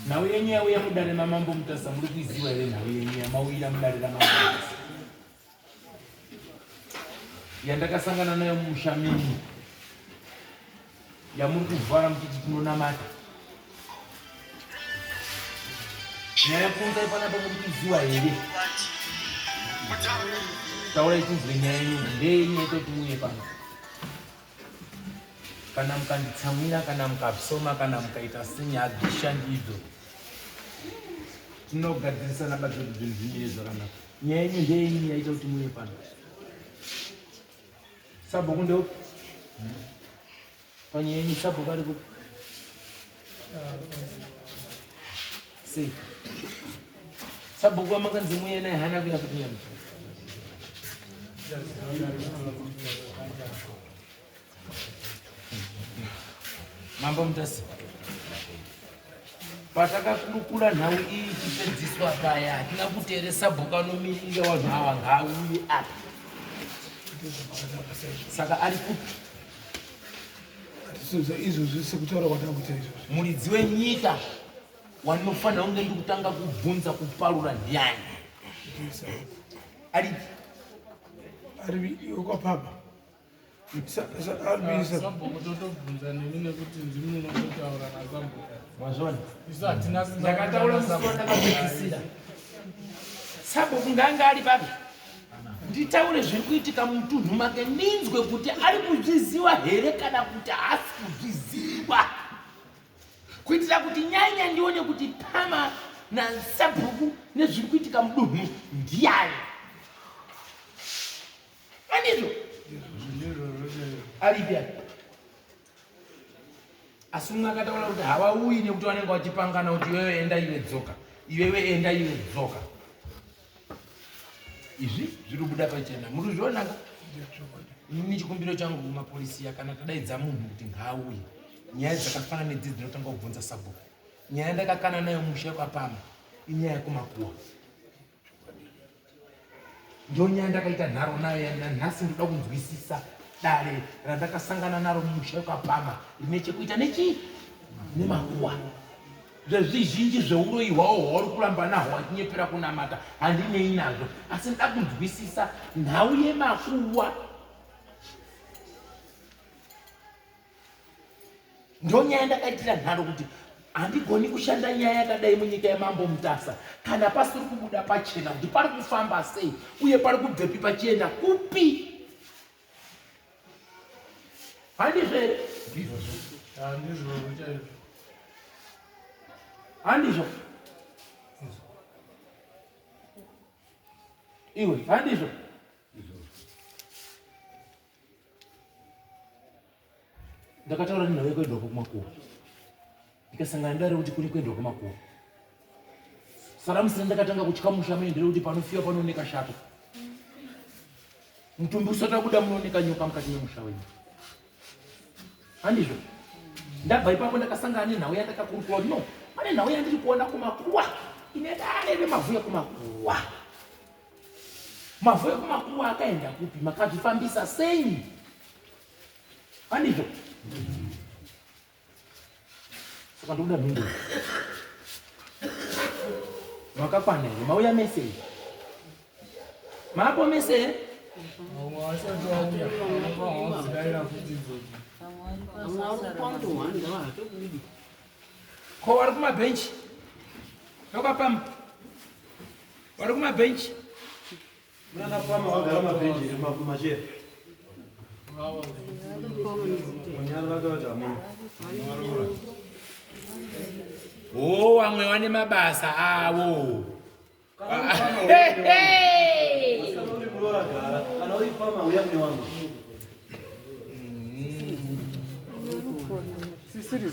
Nhau yenyu yauya mudare mamambo Mutasa muri kuiziva here nhau yenyu yamauyira mudare ramambo Mutasa? Yandakasangana nayo mumusha menyu yamuri kuvhara muchiti tinonamata. Nyaya yakuunzai panapa muri kuiziva here? Taurai tinzwe nyaya yenyu ndeyenyu yaita kuti muuye pano. Kana mukanditsamwira kana mukasoma kana mukaita senya hadzishandi idzo. Tinogadzirisana badzi kuti zvinhu zvimire zvakanaka. Nyaya yenyu ndeyenyu yaita kuti muuye pano. Sabhuku ndeupi? Panyaya yenyu sabhuku ari kupi? Sei? Sabhuku wamakanzi muuye naye haana kuuya kuti nyama. Mambo Mutasa, patakakurukura nhau iyi ichipedziswa paya hatina kuteere sabhuku anomiririra vanhu ava ngaauye apa. Saka ari kupi? Izvozvi sekutaura kwatakuita izvozvi. Muridzi wenyika wandinofanira kunge ndikutanga kubvunza kuparura ndiani? Aripi? Ari kwapapa. Sabhuku totobvunza nemi nekuti ndimi munototaura nasabhuku. Mazvona. Isu hatina simba Ndakataura musi wandakapedzisira. Sabhuku nganga ari papi? Nditaure zviri kuitika mutunhu make ndinzwe kuti ari kuzviziva here kana kuti haasi kuzviziva. Kuitira kuti nyanya ndione kuti pama nasabhuku nezviri kuitika mudunhu ndiyani. Andizvo? Aripi ari? Asi umwe akataura kuti havauyi nekuti vanenge vachipangana kuti iwewe enda iwe dzoka, iwewe enda iwe dzoka. Izvi zviri kubuda pachena, muri kuzviona ka? Ini chikumbiro changu kumapolisiya, kana tadaidza munhu kuti ngaauye, nyaya dzakafanana nedzi dzinotanga kubvunza sabhuku. Nyaya ndakakana nayo musha kwapama inyaya yekumakuwa. Ndonyaya ndakaita nharo nayo nanhasi ndoda kunzwisisa dare randakasangana naro mumusha wekapama rine chekuita nechii nemakuwa zvezvizhinji zveuroyi hwawo hwauri kuramba nahwo wachinyepera kunamata handinei nazvo asi ndoda kunzwisisa nhau yemakuwa Ndonyaya ndakaitira nharo kuti handigoni kushanda nyaya yakadai munyika yamambo Mutasa kana pasiri kubuda pachena kuti pari kufamba sei uye pari kubvepi pachienda kupi. Handizvo here? Handizvo. Iwe, handizvo. Ndakataura nenhau yekuendwa kumakuwa ndikasangana nedare kuti kune kuendwa kumakuwa. Saramusina ndakatanga kutya musha mene ndere kuti panofiwa panooneka shato. Mutumbi usati wabuda munooneka nyoka mukati memusha wenyu. Handizvo? Ndabva ipapo ndakasangana nenhau yandakakurukura kuti no, pane nhau yandiri kuona kumakuwa ine dare remavhu ekumakuwa. Mavhu ekumakuwa akaenda kupi? Makazvifambisa sei? Handizvo? Saka ndokuda mhinduro. Makakwana here? Mauya mese here? Maapo mese here? Ko wari kumabhenchi? Ndokwapamba. Wari kumabhenchi? Mwana pama wagara mabhenji here macheya? Oh, vamwe vane mabasa avo. Kana uri pama uya mune wangu. Zvacho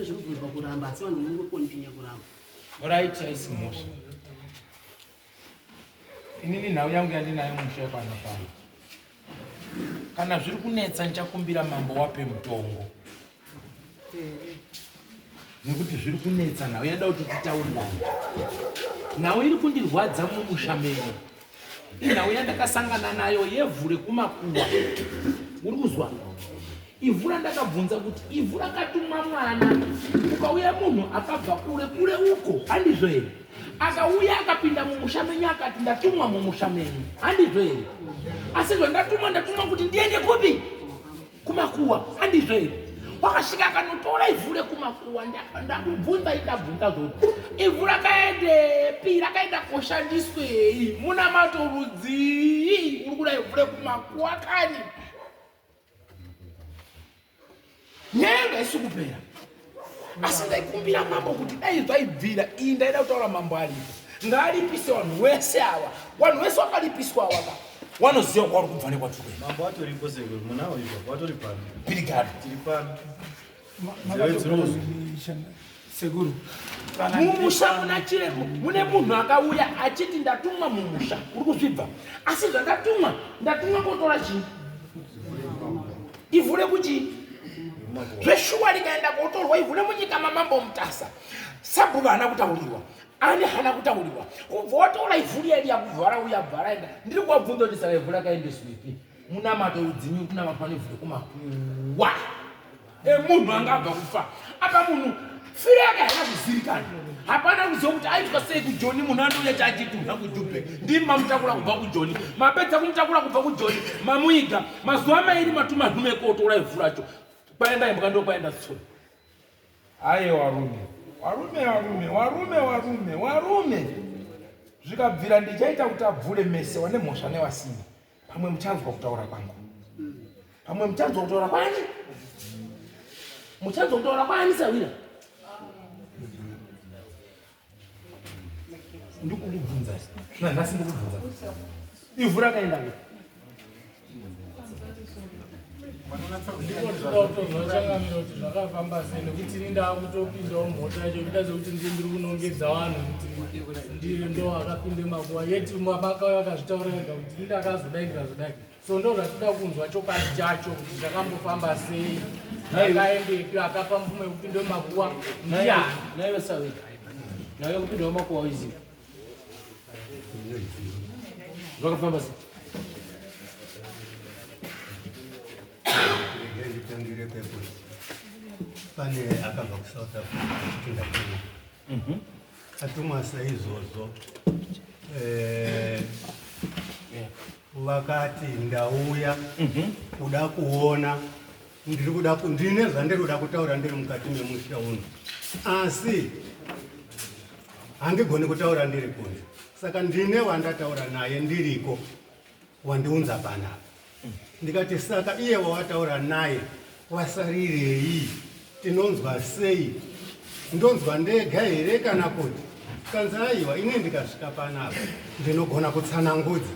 zviri kubvunzwa kuramba asi vanhu vanongokontinya kuramba. Right, haisi mhosva. Inini nhau yangu yandinayo musha pano pano. Kana zviri kunetsa ndichakumbira mambo wape mutongo. Nekuti zviri kunetsa nhau yada kuti titaurirane. Nhau iri kundirwadza mumusha menyu. Inhau yandakasangana nayo yevhu rekumakuwa. Uri kuzwa? Ivhu randakabvunza kuti ivhu rakatumwa mwana ukauya munhu akabva kure kure uko handizvo here? Akauya akapinda mumusha menyu akati ndatumwa mumusha menyu handizvo here? Asi zvandatumwa ndatumwa kuti ndiende kupi? Kumakuwa handizvo here? Wakasvika akanotora ivhu rekumakuwa ndakubvunza indabvunza zvoti ivhu rakaendepi rakaenda koshandiswei munamato rudzii uri kuda ivhu rekumakuwa kani? Nyaya yanga isi kupera asi ndaikumbira mambo kuti dai zvaibvira iyi ndaida kutaura mambo aripo ngaalipise vanhu wese awa vanhu wese wakalipiswa awaka wanoziva kwauri kubva nekwatiri kuenda. Mambo atoripo sekuru munawo ipapo atori pano. Pirigado. Tiri pano. Nzeve dzinozwa. Sekuru. Mumusha muna chiremu mune munhu akauya achiti ndatumwa mumusha uri kuzvibva asi zvandatumwa ndatumwa kotora chii ivhu rekuchii zveshuwa rikaenda kotorwa ivhu remunyika mamambo Mutasa sabhuku haana kutaurirwa ani haana kutaurirwa kubva watora ivhu riya riya kubva rauya bva raenda ndiri kuwabvunza kuti saka ivhu rakaendeswepi munamato udzinyi kunamatwa nevhu rekumakuwa emunhu anga abva kufa apa munhu firo yake haina kuzivikana hapana kuziva kuti aitwa sei kujoni munhu anouya chachitunha kujubek ndimi mamutakura kubva kujoni mapedza kumutakura kubva kujoni mamuiga mazuva mairi matuma nhume kotora ivhu racho kwaenda imbwa ndokwaenda tsuro aye warume warume warume warume warume warume zvikabvira ndichaita kuti abvure mese wane mhosva newasina pamwe muchanzwa kutaura kwangu pamwe muchanzwa kutaura kwani muchanzwa kutaura kwani sawira ndikukubvunza nanhasi ndikubvunza ivhu rakaenda kupi Ndinotoda kuti zvakafamba sei nekuti ini ndaakutopindawo mhosva yacho kuita sekuti ndiye ndiri kunongedza vanhu kuti ndiri ndo akapinde makuva yeti makauya akazvitaura ega kuti ini ndakazodai ndikazodai so ndo zvatinoda kunzwa chokwadi chacho kuti zvakambofamba sei akaendepi akapa mvumo yekupinda makuva ndiyani naiwe sawira nawe kupindawo makuva uiziva Zvakafamba sei? Regai nditangire pekuti pane akabva kuSouth Africa achiti ndatumwa. Atumwa saizvozvo eh, vakati ndauya kuda kuona ndiri kuda ndine zvandiri kuda kutaura ndiri mukati memusha uno asi handigoni kutaura ndiri kunze saka ndine wandataura naye ndiriko wandiunza panapa ndikati saka iye wawataura naye wasarirei tinonzwa sei ndonzwa ndega here kana kuti kanzi aiwa ini ndikasvika panapa ndinogona kutsanangudza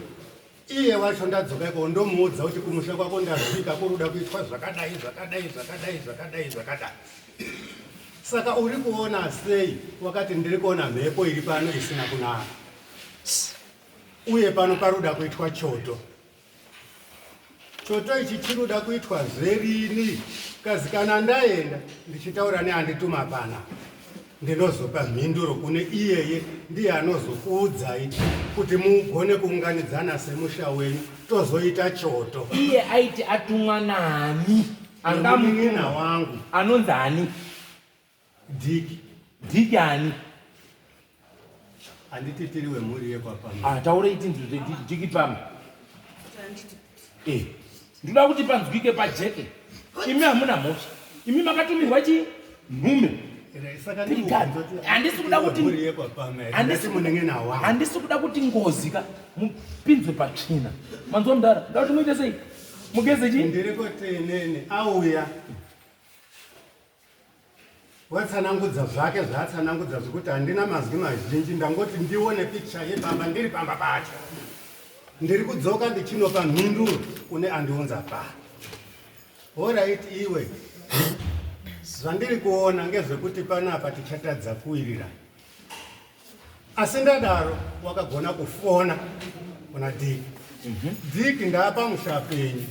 iye wacho ndadzoka ikoko ndomuudza kuti kumusha kwako ndasvika kuri kuda kuitwa zvakadai zvakadai zvakadai zvakadai zvakadai saka uri kuona sei wakati ndiri kuona mhepo iri pano isina kunaka uye pano pari kuda kuitwa choto Choto ichi chinoda kuitwa zverini kazi kana ndaenda ndichitaura neandituma pana ndinozopa mhinduro kune iyeye ndiye anozokuudzai kuti mugone kuunganidzana semusha wenyu tozoita choto. Iye aiti atumwa nani? Angamunin'ina wangu anonzi ani? Diki. Diki ani? Handiti tiri wemhuri yekwapama. Ah, taurei tinzwe zve Diki pama. Eh. Ndinoda kuti panzwike pajeke. Imi hamuna mhosva. Imi makatumirwa chii? Nhume. Handisi kuda kuti handisi kuda kuti ngozi ka mupinzwe patsvina. Manzwa mudhara? Ndoda kuti muite sei? Mugeze chii? Ndiri kuti inini auya Watsanangudza zvake zvaatsanangudza zvekuti handina mazwi mazhinji ndangoti ndione picture yepamba ndiri pamba pacho. Ndiri kudzoka ndichinopa mhinduro kune andiunza pano. Horaiti iwe zvandiri kuona ngezvekuti panapa tichatadza kuwirirana. Asi ndadaro wakagona kufona kuna Dick. Dick ndapa musha penyu.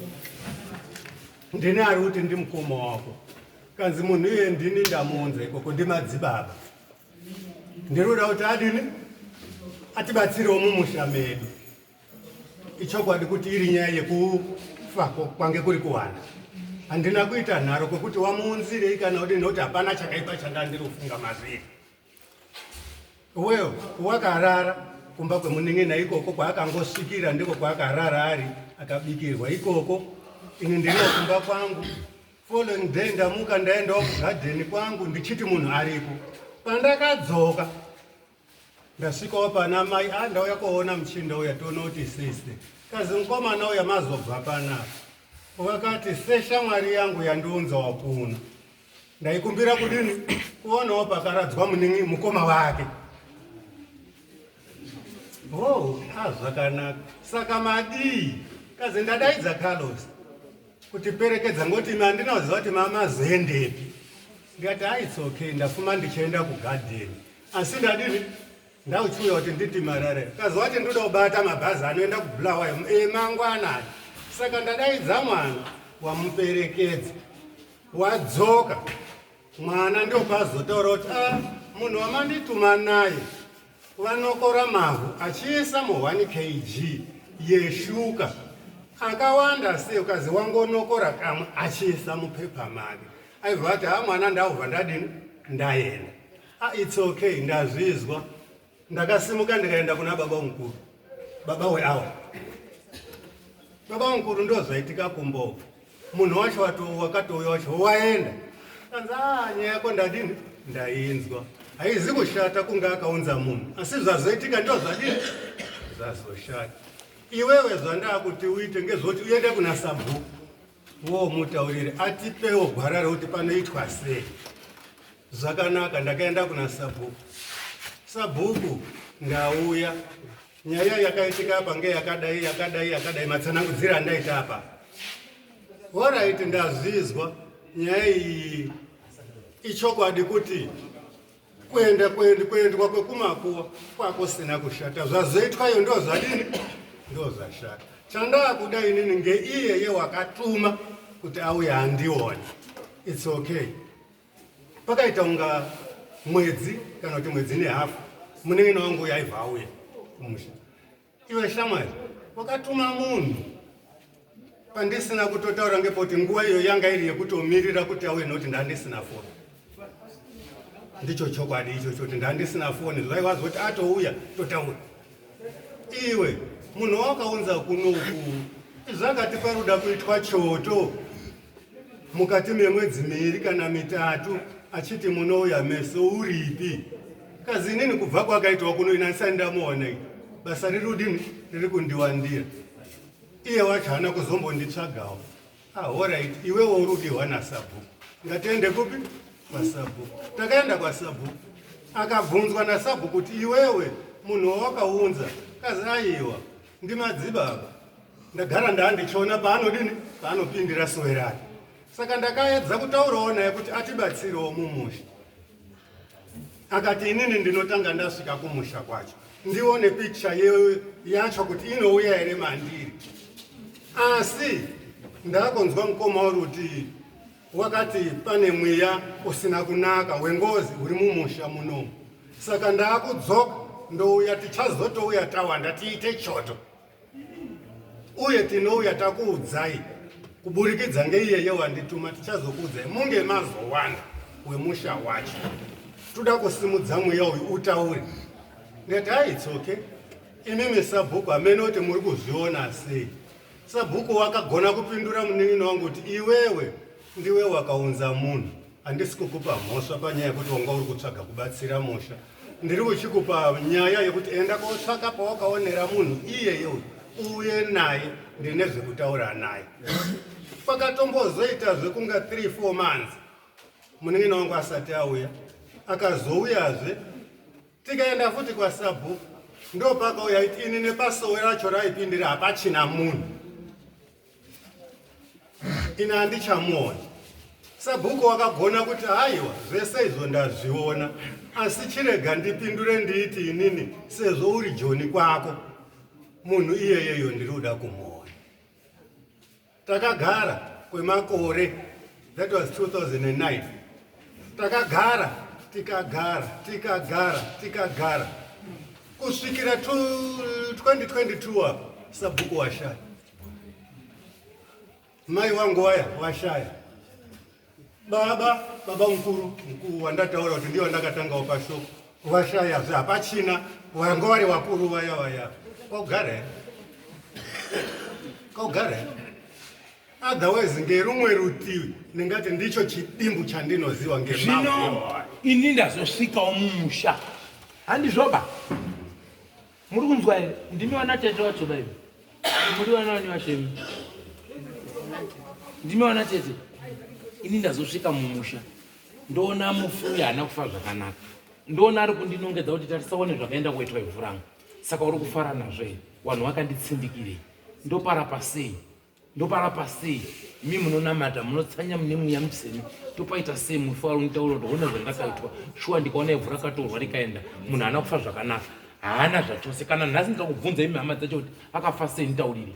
Ndine ari kuti ndimukoma wako. Kanzi munhu iye ndini ndamuunza ikoko ndimadzibaba. Ndiri kuda kuti adini atibatsirewo mumusha medu. Ichokwadi kuti iri nyaya yekufa kwange kuri kuwanda. Handina kuita nharo kwekuti wamuunzirei kana kudini nokuti hapana chakaipa chandandiri kufunga mazviri. Well, wakarara kumba kwemunin'ina ikoko kwaakangosvikira ndiko kwaakarara ari akabikirwa ikoko. Ini ndiriwo kumba kwangu. Following day ndamuka ndaendawo kugadheni kwangu ndichiti munhu ariko. Pandakadzoka ndasvikawo pana mai ah ndauya koona muchinda uya tione kuti sei sei. Kazi mukomana uya mazobva panapa. Wakati seshamwari yangu yandiunzawo kuno. Ndaikumbira kudini kuonawo pakaradzwa muningi mukoma wake. Oh, ah zvakanaka. Saka madii? Kazi ndadaidza Carlos kuti perekedza ngoti imi handina kuziva kuti mamazoendepi. Ndikati ah it's okay ndafuma ndichienda kugarden. Asi ndadini? Ndauchiuya kuti nditi marare. Kazi wati ndoda kubata mabhazi anoenda kuBulawayo emangwanani. Saka ndadaidza mwana wamuperekedza. Wadzoka mwana ndopazotaura kuti ah, munhu wamandituma naye vanokora mavhu achiisa mu 1 kg yeshuka akawanda sei ukazi wangonokora kamwe achiisa mupepa make aibva ati ha mwana ndaubva ndadini ndaenda ah, it's okay ndazvizwa Ndakasimuka ndikaenda kuna baba mukuru, baba weawa. Baba mukuru ndo zvaitika kumbo. Munhu wacho wato wakatouya wacho waenda. Kanzi ah nyaya yako ndadini? Ndainzwa. Haizi kushata kunge akaunza munhu. Asi zvazoitika ndo zvadini? Zvazoshata. Iwewe zvandakuti uite ngezvoti uende kuna sabhuku. Womutaurire atipewo gwara rekuti panoitwa sei. Zvakanaka, ndakaenda kuna sabhuku. Sabhuku, ndauya. Nyaya yakaitika apa ngeyakadai, yakadai, yakadai, matsanangudziro andaita apa. Horaiti, ndazvizwa nyaya iyi. Ichokwadi kuti kuenda kuendwa kwekumakuwa kwakusina kushata. Zvazoitwa iyo ndo zvadini? Ndo zvashata. Chandakuda inini ngeiyeye wakatuma kuti auye andione. It's okay. Pakaita unga mwedzi kana kuti mwedzi nehafu munin'ina wangu uyo aibva auya kumusha. Iwe shamwari, wakatuma munhu pandisina kutotaura ngepoti nguva iyo yanga iri yekutomirira kuti auye nokuti ndandisina foni. Ndicho chokwadi ichocho kuti ndandisina foni, zvaiva zvoti atouya totaura. Iwe munhu wakaunza kunoku zvakati paruda kuitwa choto mukati memwedzi miiri kana mitatu achiti munouya meso uripi kazi inini kubva kwakaitwa kuno ina ndisati ndamuona i basa riri kudini riri kundiwandira iye wacho haana kuzombonditsvagawo ah, horait iwewo uri kudihwa nasabhuku ngatiende kupi kwasabhuku takaenda kwasabhuku akabvunzwa nasabhuku kuti iwewe munhu wawakaunza kazi aiwa ndimadzibaba ndagara ndaandichiona paanodini paanopindira sowe rake saka ndakaedza kutaurawo naye kuti atibatsirewo mumusha akati inini ndinotanga ndasvika kumusha kwacho ndione picture yacho kuti inouya here mandiri asi ndakonzwa mukoma uri kuti Wakati pane mweya usina kunaka wengozi uri mumusha munomu, saka ndaakudzoka ndouya, tichazotouya tawanda tiite choto, uye tinouya takuudzai kuburikidza ngeiyeye wandituma, tichazokuudzai munge mazowanda wemusha wacho. Toda kusimudza mweya uyu utaure. Ndati hai, it's okay. Imimi sabhuku hameno kuti muri kuzviona sei. Sabhuku wakagona kupindura munin'ina wangu kuti iwewe ndiwe wakaunza munhu, handisi kukupa mhosva panyaya yekuti wanga uri kutsvaga kubatsira musha. Ndiri kuchikupa nyaya yekuti enda kotsvaka pawakaonera munhu iyeye uyu uuye naye, ndine zvekutaura naye. Pakatombozoita zvekunga 3-4 months munin'ina wangu asati auya, akazouyazve Tikaenda futi kwasabhuku ndopakauya iti ini nepasowe racho raipindira hapachina munhu ini handichamuona. Sabhuku wakagona kuti haiwa zvese izvo ndazviona asi chirega ndipindure ndiiti inini sezvo uri joni kwako munhu iyeyeyo ndiri kuda kumuona. Takagara kwemakore. That was 2009. Takagara, tikagara, tikagara, tikagara kusvikira 2022 apa sabhuku washaya. Mai wangu waya washaya. Baba, baba mukuru, mukuru wandataura kuti ndiye wandakatangawo pashoko. Washayazve hapachina wanga vari wakuru vaya vaya. Kwakugara here? Kwakugara here? Otherwise ngerumwe rutivi ndingati ndicho chidimbu chandinoziva Zvino ini ndazosvikawo mumusha. Handizvoba. Muri kunzwa here? Ndimi vana tete vacho baibi. Muri vana vani vacho imi? Ndimi vana tete. Ini ndazosvika mumusha. Ndoona mufi uyu haana kufa zvakanaka. Ndoona ari kundinongedza kuti tarisaone zvakaenda kuitwa ivhu rangu. Saka uri kufara nazvo here? Vanhu vakanditsindikirei? Ndoparapa sei? Ndoparapa sei? Mi munonamata, munotsanya mune mweya mutsvene. Topaita sei mufi wari unitaura kuti hona zvandakaitwa. Shuwa ndikaona ivhu rakatorwa rikaenda. Munhu haana kufa zvakanaka. Haana zvachose. Kana nhasi ndikakubvunza imi hama dzacho kuti akafa sei nditaurire.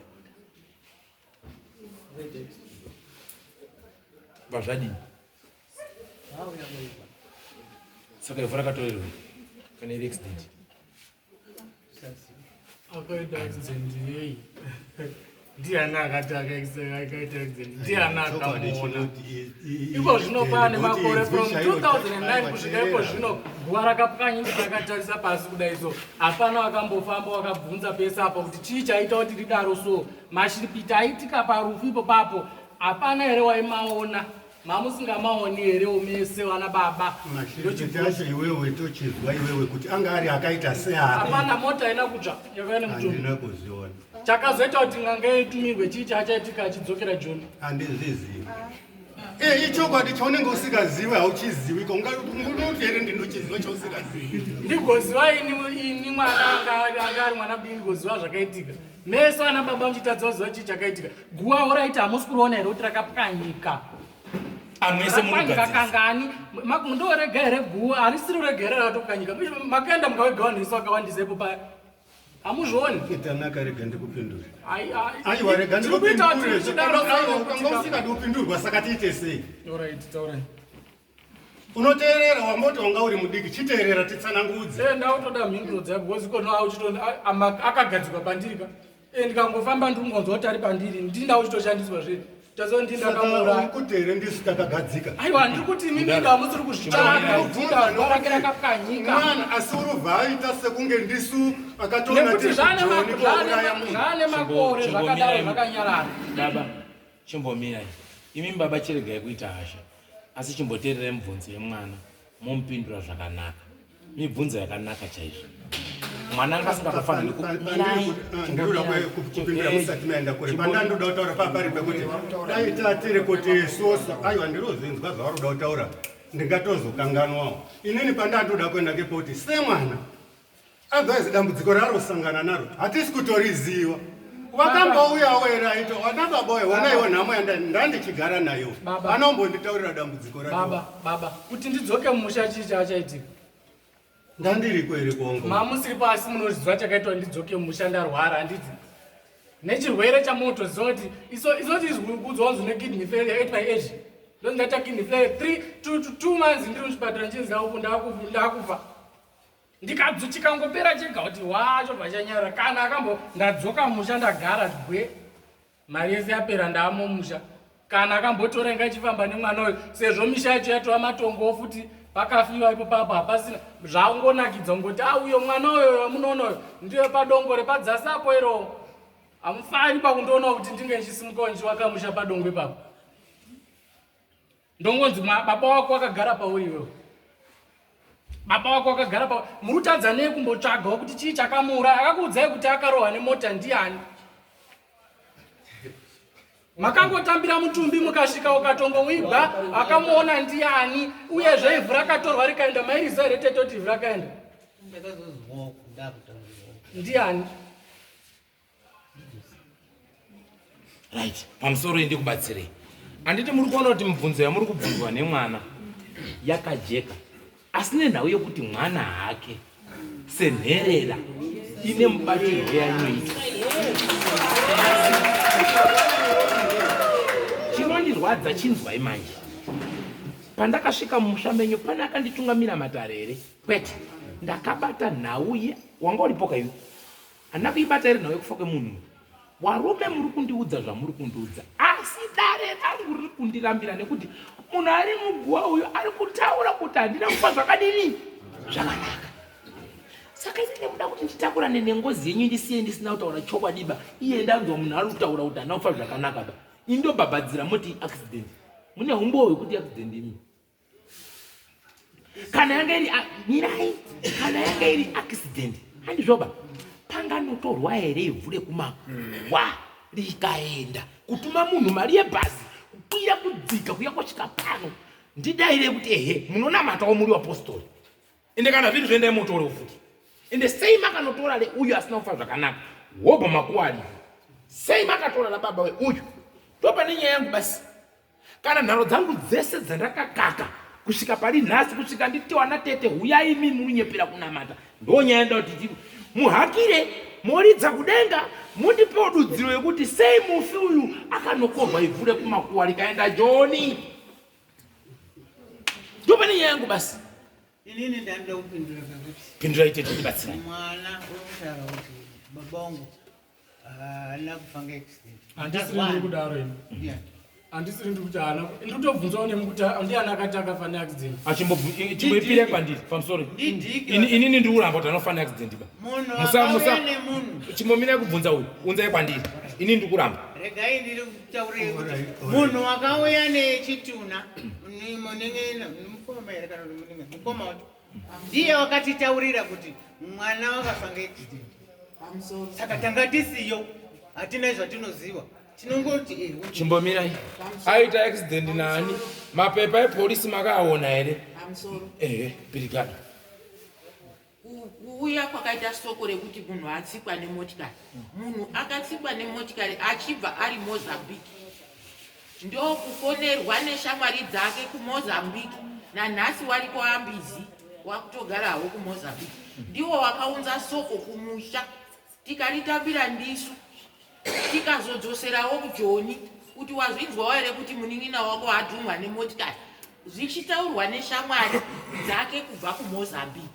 Vazvadini? Saka ivhu rakatorerwa kana iri accident. Akaita accident yei? Ndiani akati akaita accident? Ndiani akamuona? Iko zvino pane makore from 2009 kusvika iko zvino guva rakapwanyika rakatarisa pasi kudai so hapana wakambofamba wakabvunza pese apa kuti chii chaita kuti ridaro so mashiripiti aitika parufu ipo papo hapana here waimaona Mamusingamaoni here mese vana baba? Mashiripiti acho iwewe tochizwa iwewe kuti anga ari akaita seapi. Hapana mota haina kutsva yakauya nemutumbi. Handina kuzviona. Chakazoita kuti n'anga itumirwe chii chachaitika achidzokera Joni? Handizvizivi. Eh, ichokwadi chaunenge usikazivi hauchizivi ko unoti here ndinochiziva chausikazivi. Ndigoziva ini ini mwana anga anga ari mwana mudiki ndigoziva zvakaitika. Mese ana baba muchitadza kuziva chii chakaitika. Guwa horaiti hamusi kuriona here kuti rakapwanyika. Amwese Rakapwanyika kangani? Ndorega here guwa harisiri rega here rakatopwanyika. Makaenda mukavega vanhu vese vakawandisa ipo paya. Hamuzvioni? Tanaka rega ndikupindure. Aiwa rega ndikupindure. Ukanga usingadi kupindurwa saka tiite sei? Alright, taurai. Unoteerera wamboti wanga uri mudiki chiteerera titsanangudze. Eh ndakutoda mhinduro dzako because ikono auchito akagadzikwa pandiri ka. Eh ndikangofamba ndiri kungonzwa kuti ari pandiri ndini ndakuchitoshandiswa zve. Tazo ndini ndakamuuraya. Kuti here ndisu takagadzika. Aiwa ndiri kuti imimi inga musiri kuzvitsvaga kubvunza rake rakapwanyika. Mwana asi urubva aita sekunge ndisu akatoona Nekuti zvane zvane makore zvakadaro zvakanyarara. Baba Chimbomirai. Imimi baba chiregai kuita hasha. Asi chimboteererai mibvunzo yemwana momupindura zvakanaka. Mibvunzo yakanaka chaizvo. Mwana anga asingatofaniri kupindura musati maenda kure. Pandandoda kutaura papari pekuti dai tatiri kuti isusu aiwa ndirozvinzwa zvavari kuda kutaura ndingatozokanganwawo. Inini pandandoda kuenda kepoti semwana Otherwise dambudziko raarosangana naro hatisi kutoriziva. Wakambouyawo here aito wana baba uyo wonaiwo nhamo yandandichigara nayo. Anombonditaurira dambudziko racho. Baba, baba, kuti ndidzoke mumusha chii chachaitika? Ndandiriko here kuongo? Mamusiri pasi munozviziva chakaitwa ndidzoke mumusha ndarwara handiti? Nechirwere chamunotoziva kuti iso isoti kuudzwa kunzi une kidney failure at my age. Ndonzi ndaita kidney failure 3 2 2 months ndiri muchipatara ndichinzi ndakufa. Ndikadzu chikangopera chega kuti waa chobva chanyarara kana akambo ndadzoka musha ndagara gwe mari yese yapera ndaamo musha kana akambotora inga ichifamba nemwana uyu sezvo misha yacho yatova matongowo futi pakafiwa ipo papo hapasina zvaungonakidza kungoti a ah, uyo mwana uyo wamunoona uyo ndiyo padongo repadzasi apo iro hamufari pakundoona kuti ndinge ndichisimukawo ndichiwaka musha padongo ipapo Ndongonzi baba wako wakagara pauri iwewe. Baba wako wakagara pauri. Muri kutadza nei kumbotsvagawo kuti chii chakamuuraya? Akakuudzai kuti akarohwa nemota ndiani? Makangotambira mutumbi mukasvika ukatongomuiga akamuona ndiani? Uyezve ivhu rakatorwa rikaenda mairiziva here tete kuti ivhu rakaenda? Ndiani? Right, pamusoro indi kubatsirei. Anditi muri kuona kuti mibvunzo yamuri kubvunzwa nemwana yakajeka, asi nenhau yekuti mwana hake senherera ine mubatirwo yainoita. Chinondirwadza chinzwai manje. Pandakasvika mumusha menyu pane akanditungamira matare here? Kwete. Ndakabata nhau ye wanga uripo kaiwe. Handina kuibata here nhau yekufa kwemunhu? Warume muri kundiudza zvamuri kundiudza asi dare rangu riri kundirambira nekuti munhu ari muguwa uyu ari kutaura kuti handina kufa zvakadini zvakanaka. Saka ini ndikuda kuti nditakurane nengozi yenyu ndisiye ndisina kutaura chokwadi ba. Iye ndanzwa munhu ari kutaura kuti handina kufa zvakanaka ba. Ini ndobhabhadzira moti accident. Mune humbowo hwekuti accident imi. Kana yanga iri mirai, kana yanga iri accident handizvoba panganotorwa here ivhu rekumakuwa rikaenda kutuma munhu mari yebhazi kukwira kudzika kuya kusvika pano ndidaire kuti ehe munonamatawo muri vapostori ende kana zviri zvoendai motore futi ende sei makanotora reuyu asina kufa zvakanaka wobva makuwa aripo sei makatora rababa weuyu ndopane nyaya yangu basi kana nharo dzangu dzese dzandakakaka kusvika pari nhasi kusvika nditiwa natete huyai imi munyepera kunamata ndonyaya nda kuti muhakire moridza kudenga mundipewo dudziro yekuti sei mufi uyu akanokorwa ivhu rekumakuwa rikaenda joni ndopane nyaya yangu basi Inini ndanoda kupindura pakuti pindurai tete ndibatsirai. Mwana uri kutaura kuti baba wangu haana kufa ngeaccident. Handisiri ndiri kudaro ini. Yeah. Handisiri ndiri kuti haana ndiri kutobvunzawo nemi kuti ndiani akati akafa neaccident. Achimboipira kwandiri pamusoro. Ndidiki. Inini ndiri kuramba kuti anofa neaccident ba. Munhu Musa musa akauya nemunhu. chimbomira kubvunza uyu unzai kwandiri. Inini ndiri kuramba. Regai ndiri kutaurei kuti munhu akauya nechitunha munenge mukoma here kana kuti munenge mukoma wacho ndiye wakatitaurira kuti mwana wakafa ngeaccident. Saka tanga tisiyo hatina zvatinoziva tinongoti eh, Chimbomirai. Aita accident nani? Mapepa epolisi makaaona here? Pamusoro. Ehe, brigade. Kuuya kwakaita soko rekuti munhu atsikwa nemotikari. Munhu akatsikwa nemotikari achibva ari Mozambique. Ndokufonerwa neshamwari dzake kuMozambique. Nanhasi wariko ambizi wakutogarawo kuMozambique. Ndiwo wakaunza soko kumusha. Tikaritambira ndisu. Tikazodzoserawo kuJoni kuti wazvinzwawo here kuti munin'ina wako adhumwa nemotikari zvichitaurwa neshamwari dzake kubva kuMozambique.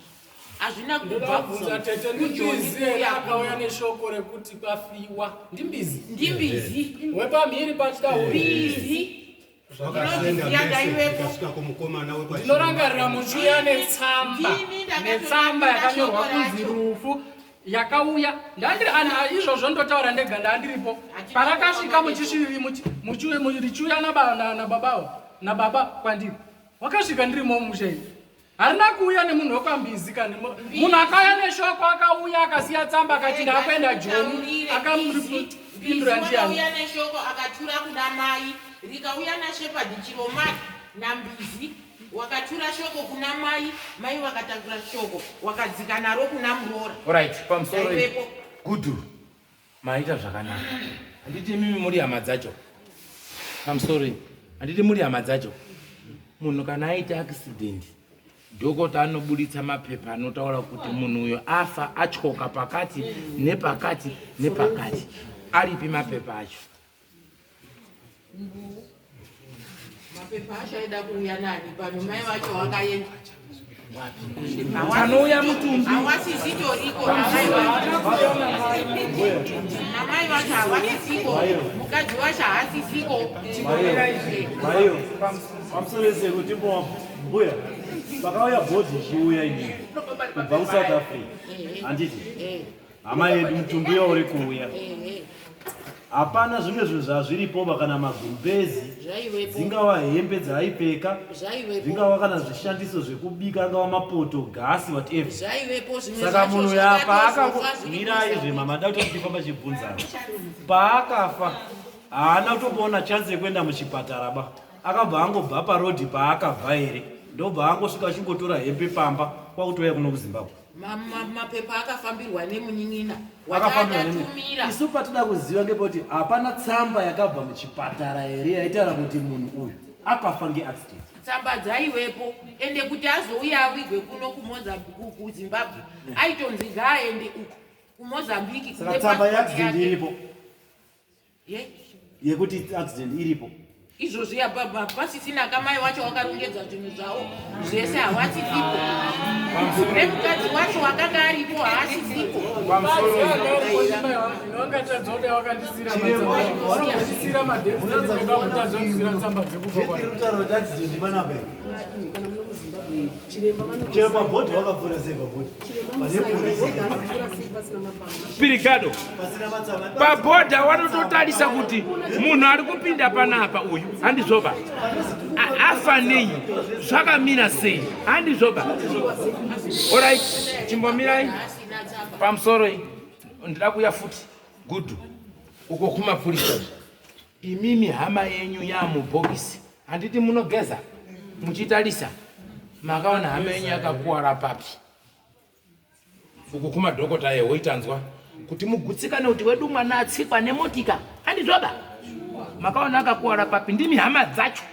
Hazvina kubva Ndobvunza tete ndimbizi here akauya neshoko rekuti kwafiwa ndimbizi ndimbizi wepamhiri pachida mbizi Zvakasenda Ndinoziya mese ndaivepo. tikasvika kumukomana wekwa Ndinorangarira muchiuya netsamba Ndini ndakatotamira netsamba yakanyorwa shoko kunzi racho. rufu yakauya ndandiri ana izvozvo ndotaura ndega ndandiripo parakasvika muchisvivi richiuya nababawo nababa kwandiri wakasvika ndirimo mumusha ini harina kuuya nemunhu wekwambizi kani munhu akauya neshoko akauya akasiya tsamba akati ndakuenda joni akamupindura ndiani akauya neshoko akatura kuna mai rikauya nashepard chiromai nambizi wakatura shoko kuna mai mai wakatakura shoko wakadzika naro kuna muroora Alright, pamusoro Ndaivepo. Gudu. Maita zvakanaka. Handiti imimi muri hama dzacho. Pamusoro handiti muri hama dzacho. Munhu kana aita accident dhokota anoburitsa mapepa anotaura kuti munhu uyo afa atyoka pakati nepakati nepakati. Aripi mapepa acho? Mapepa acho aida kuuya nani pano mai vacho vakaenda. Panouya mutumbi. Hawasisitoriko namai vacho. Namai vacho hawasisiko. Mukadzi wacho haasisiko. Maiyo, pamusoro sekuti mbuya pakauya bhodhi ichiuya ini kubva kuSouth Africa handiti hama yedu mutumbi uya uri kuuya hapana zvimwe zvinhu zvazviripoba kana magumbezi Zvaivepo. dzingava hembe dzaaipfeka Zvaivepo. zvingava kana zvishandiso zvekubika angava mapoto gasi whatever Zvaivepo zvimwe saka zvacho munhu ya zvakatozofa zviri paakamirai zve mama da kuti tifamba chibvunzana paakafa haana kutomboona chance yekuenda muchipatara ba akabva angobva parodhi paakabva here ndobva angosvika achingotora hembe pamba kwakutouya kuno kuZimbabwe Mapepa akafambirwa nemunin'ina Akafambirwa wataakatumira. Isu patida kuziva ngepekuti hapana tsamba yakabva muchipatara here yaitaura kuti munhu uyu akafa ngeaccident. Tsamba dzaivepo ende kuti azouya avigwe kuno kuZimbabwe aitonzi ngaaende uko kuMozambique Saka kune tsamba passport yeaccident yake. iripo Ye? yekuti accident iripo. Izvozvi apa pasisina kamai wacho wakarongedza zvinhu zvavo zvese hawasisipo. Nemukadzi wacho wakanga aripo haasisipo. Chero pabhodhi wakapfuura sei pabhodhi? Pirikado. Pabhodha wanototarisa kuti munhu ari kupinda panapa uyu handizvoba. Afa nei? Zvakamira sei? Handizvoba. Alright, chimbomirai pamusoro iyi. Ndida kuuya futi. Good. Uko kumapurisa. Imimi hama yenyu yamubhokisi handiti munogeza muchitarisa makaona hama yenyu yakakuwara papi uku kumadhokota ehoitanzwa kuti mugutsikane kuti wedu mwana atsikwa nemotika handizvoba makaona akakuwara papi ndimi hama dzacho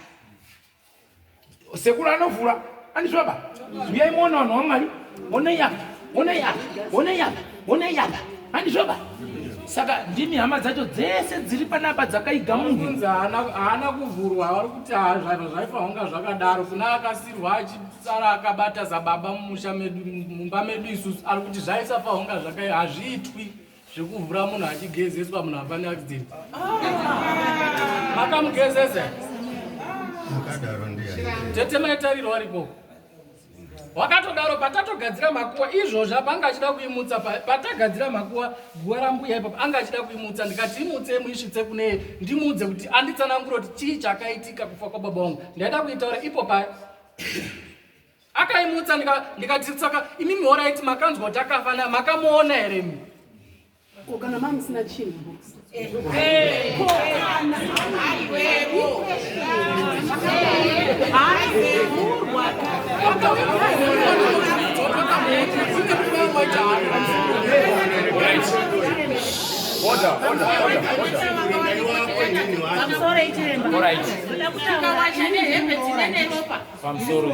Sekuru anovhura andizvoba. Uyai muone vanhu vaMwari. Onei apa, onei apa, onei apa, onei apa. Andizvoba. Saka ndimi hama dzacho dzese dziri panapa dzakaiga munhu. Kunzi haana kuvhurwa vari kuti zvaiva zvaifanira kunga zvakadaro kuna akasirwa achisara akabata sababa mumusha medu mumba medu isusu ari kuti zvaisafanira kunga zvakai hazviitwi zvekuvhura munhu achigezeswa munhu afa neaccident makamugezesa akadaro ndiye tete maitariro aripo wakatodaro patatogadzira makuwa izvozvo apa anga achida kuimutsa patagadzira makuwa guwa rambuya ipapo anga achida kuimutsa ndikati imutsei muisvitse kune ndimuudze kuti anditsanangure kuti chii chakaitika kufa kwababa wangu ndaida kuitaura ipo paya Akaimutsa ndikati saka imimi horaiti makanzwa kuti akafa na makamuona here imi? Ko kana mama musina chinhu box. Eh. Ko kana aiwewo. Order, order, order, order. Pamusoro ichiremba. All right. Ukawacha nehembe dzine neropa. Pamusoro.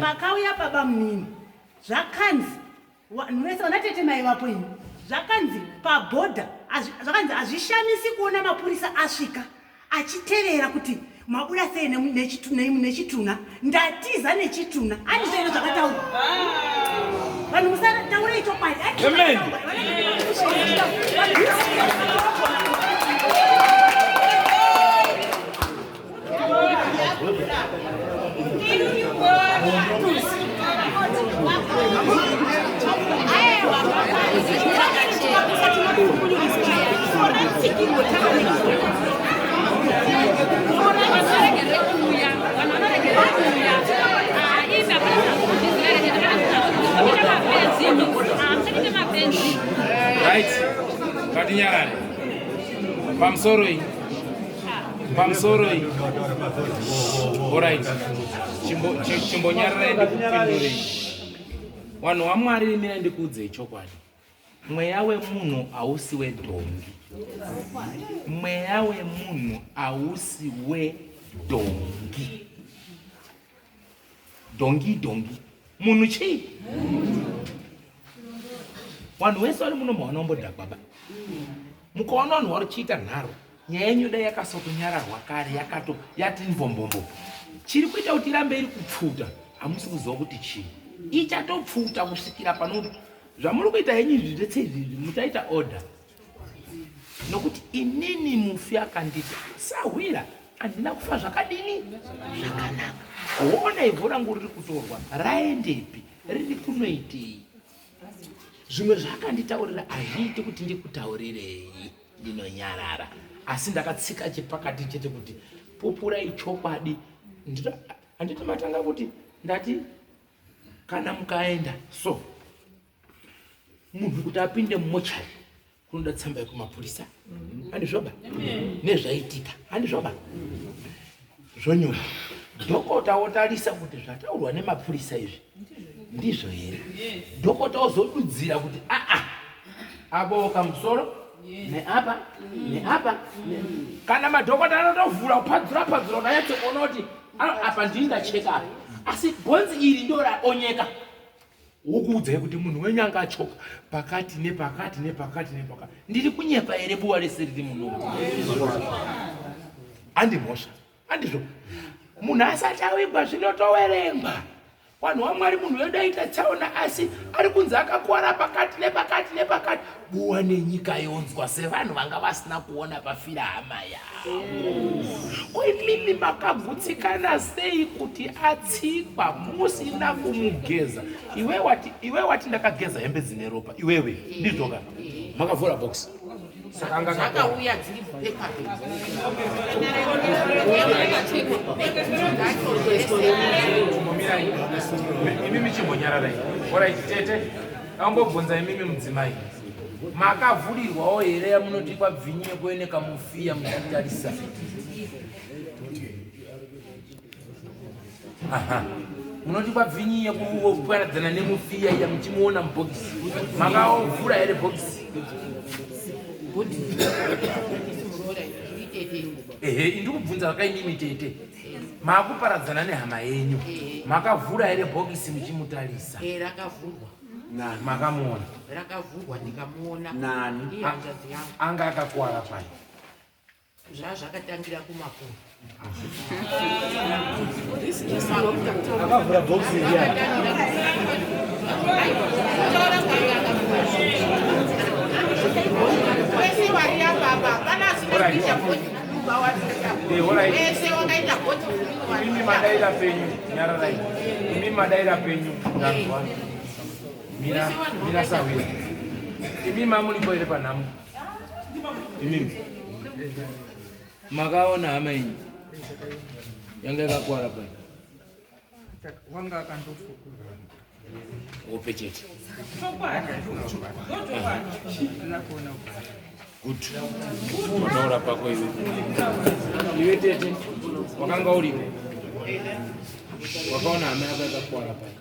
Pakauya baba munini zvakanzi vanhu vese vana tete mai vapo ini zvakanzi pabhodha zvakanzi hazvishamisi kuona mapurisa asvika achitevera kuti mabuda sei nechitunha ndatiza nechitunha andizvo here zvakataurwa vanhu musataurei chokwadi Right. Ngatinyarare. Pamusoro iyi. Pamusoroi. Alright. Chimbonyararai ndikupindurei. Vanhu vaMwari mirai ndikuudzei chokwadi. Mweya wemunhu hausi wedhongi. Mweya wemunhu hausi wedhongi. Dhongi dhongi. Munhu chii? Vanhu vese vari muno maona ombodhakwa ba. Mukaona vanhu vari chiita nharo, nyaya yenyu dai yakasotonyararwa kare yakato yati mbombombo. Chiri kuita kuti irambe iri kupfuta, hamusi kuziva kuti chii. Ichatopfuta kusvikira pano zvamuri kuita henyu izvi zvese izvi muchaita order. Nokuti inini mufi akanditi sahwira handina kufa zvakadini zvakanaka. Hona ivhu rangu riri kutorwa raendepi riri kunoitei? Zvimwe zvaakanditaurira hazviiti kuti ndikutaurirei, ndinonyarara. Asi ndakatsika chepakati chete kuti pupurai chokwadi. Handiti matanga kuti ndati kana mukaenda so munhu kuti apinde mumochari kunoda tsamba yekumapurisa handizvoba nezvaitika handizvoba zvonyora dhokota wotarisa kuti zvataurwa nemapurisa izvi ndizvo here dhokota wozodudzira kuti aa aboka musoro neapa neapa kana madhokota anotovhura kupadzura padzura unanyatsokuona kuti apa ndini ndacheka apa asi bhonzi iri ndo raonyeka wokuudzai kuti munhu wenyu anga achoka pakati nepakati nepakati nepakati ndiri kunyepa here buwa rese riri muno Handi mhosva. Handizvo. Munhu asati awigwa zvinotoverengwa. Vanhu vaMwari munhu wedu aita tsaona asi ari kunzi akakuwara pakati nepakati nepakati. Buwa nenyika yonzwa sevanhu vanga vasina kuona pafira hama yavo. Ko imimi makagutsikana sei kuti atsikwa musina kumugeza? Iwe wati iwe wati ndakageza hembe dzine ropa iwewe ndizvo ka? Makavhura box. Zvakauya dziri paper Imimi chimbonyararai. Orit tete, ambobvunza imimi mudzimai. Makavhurirwawo here yamunoti kwabvinyi yekueneka mufiya muchitarisa? Aha. Munoti kwabvinyi yekuparadzana nemufiya iya muchimuona mubhokisi. Makaovhura here bhokisi? Ehe, indikubvunza vakaimimi tete. Makuparadzana nehama yenyu. Makavhura here bhokisi muchimutarisa? Eh, rakavhurwa. Makamuona? Rakavhurwa ndikamuona. Nani? Ihanzvadzi yangu. Anga akakwara pai. Zvazvakatangira kumakuru. Akavhura box riya. Wese vari apa apa hapana asina kuita bhodhi wese wakaita bhodhi. Imimi madaira penyu nyararai. Imimi madaira penyu ndanzwa. Mira mira sawira. Imimi mamulipo here panhamo? Imimi makaona hama yenyu yanga yakakwara pai Wanga akandofukura. hope chete. Ndinakuona. Good. Wataura pako iwe. Iwe tete wakanga uripo. Wakaona hama yako yakakwara pai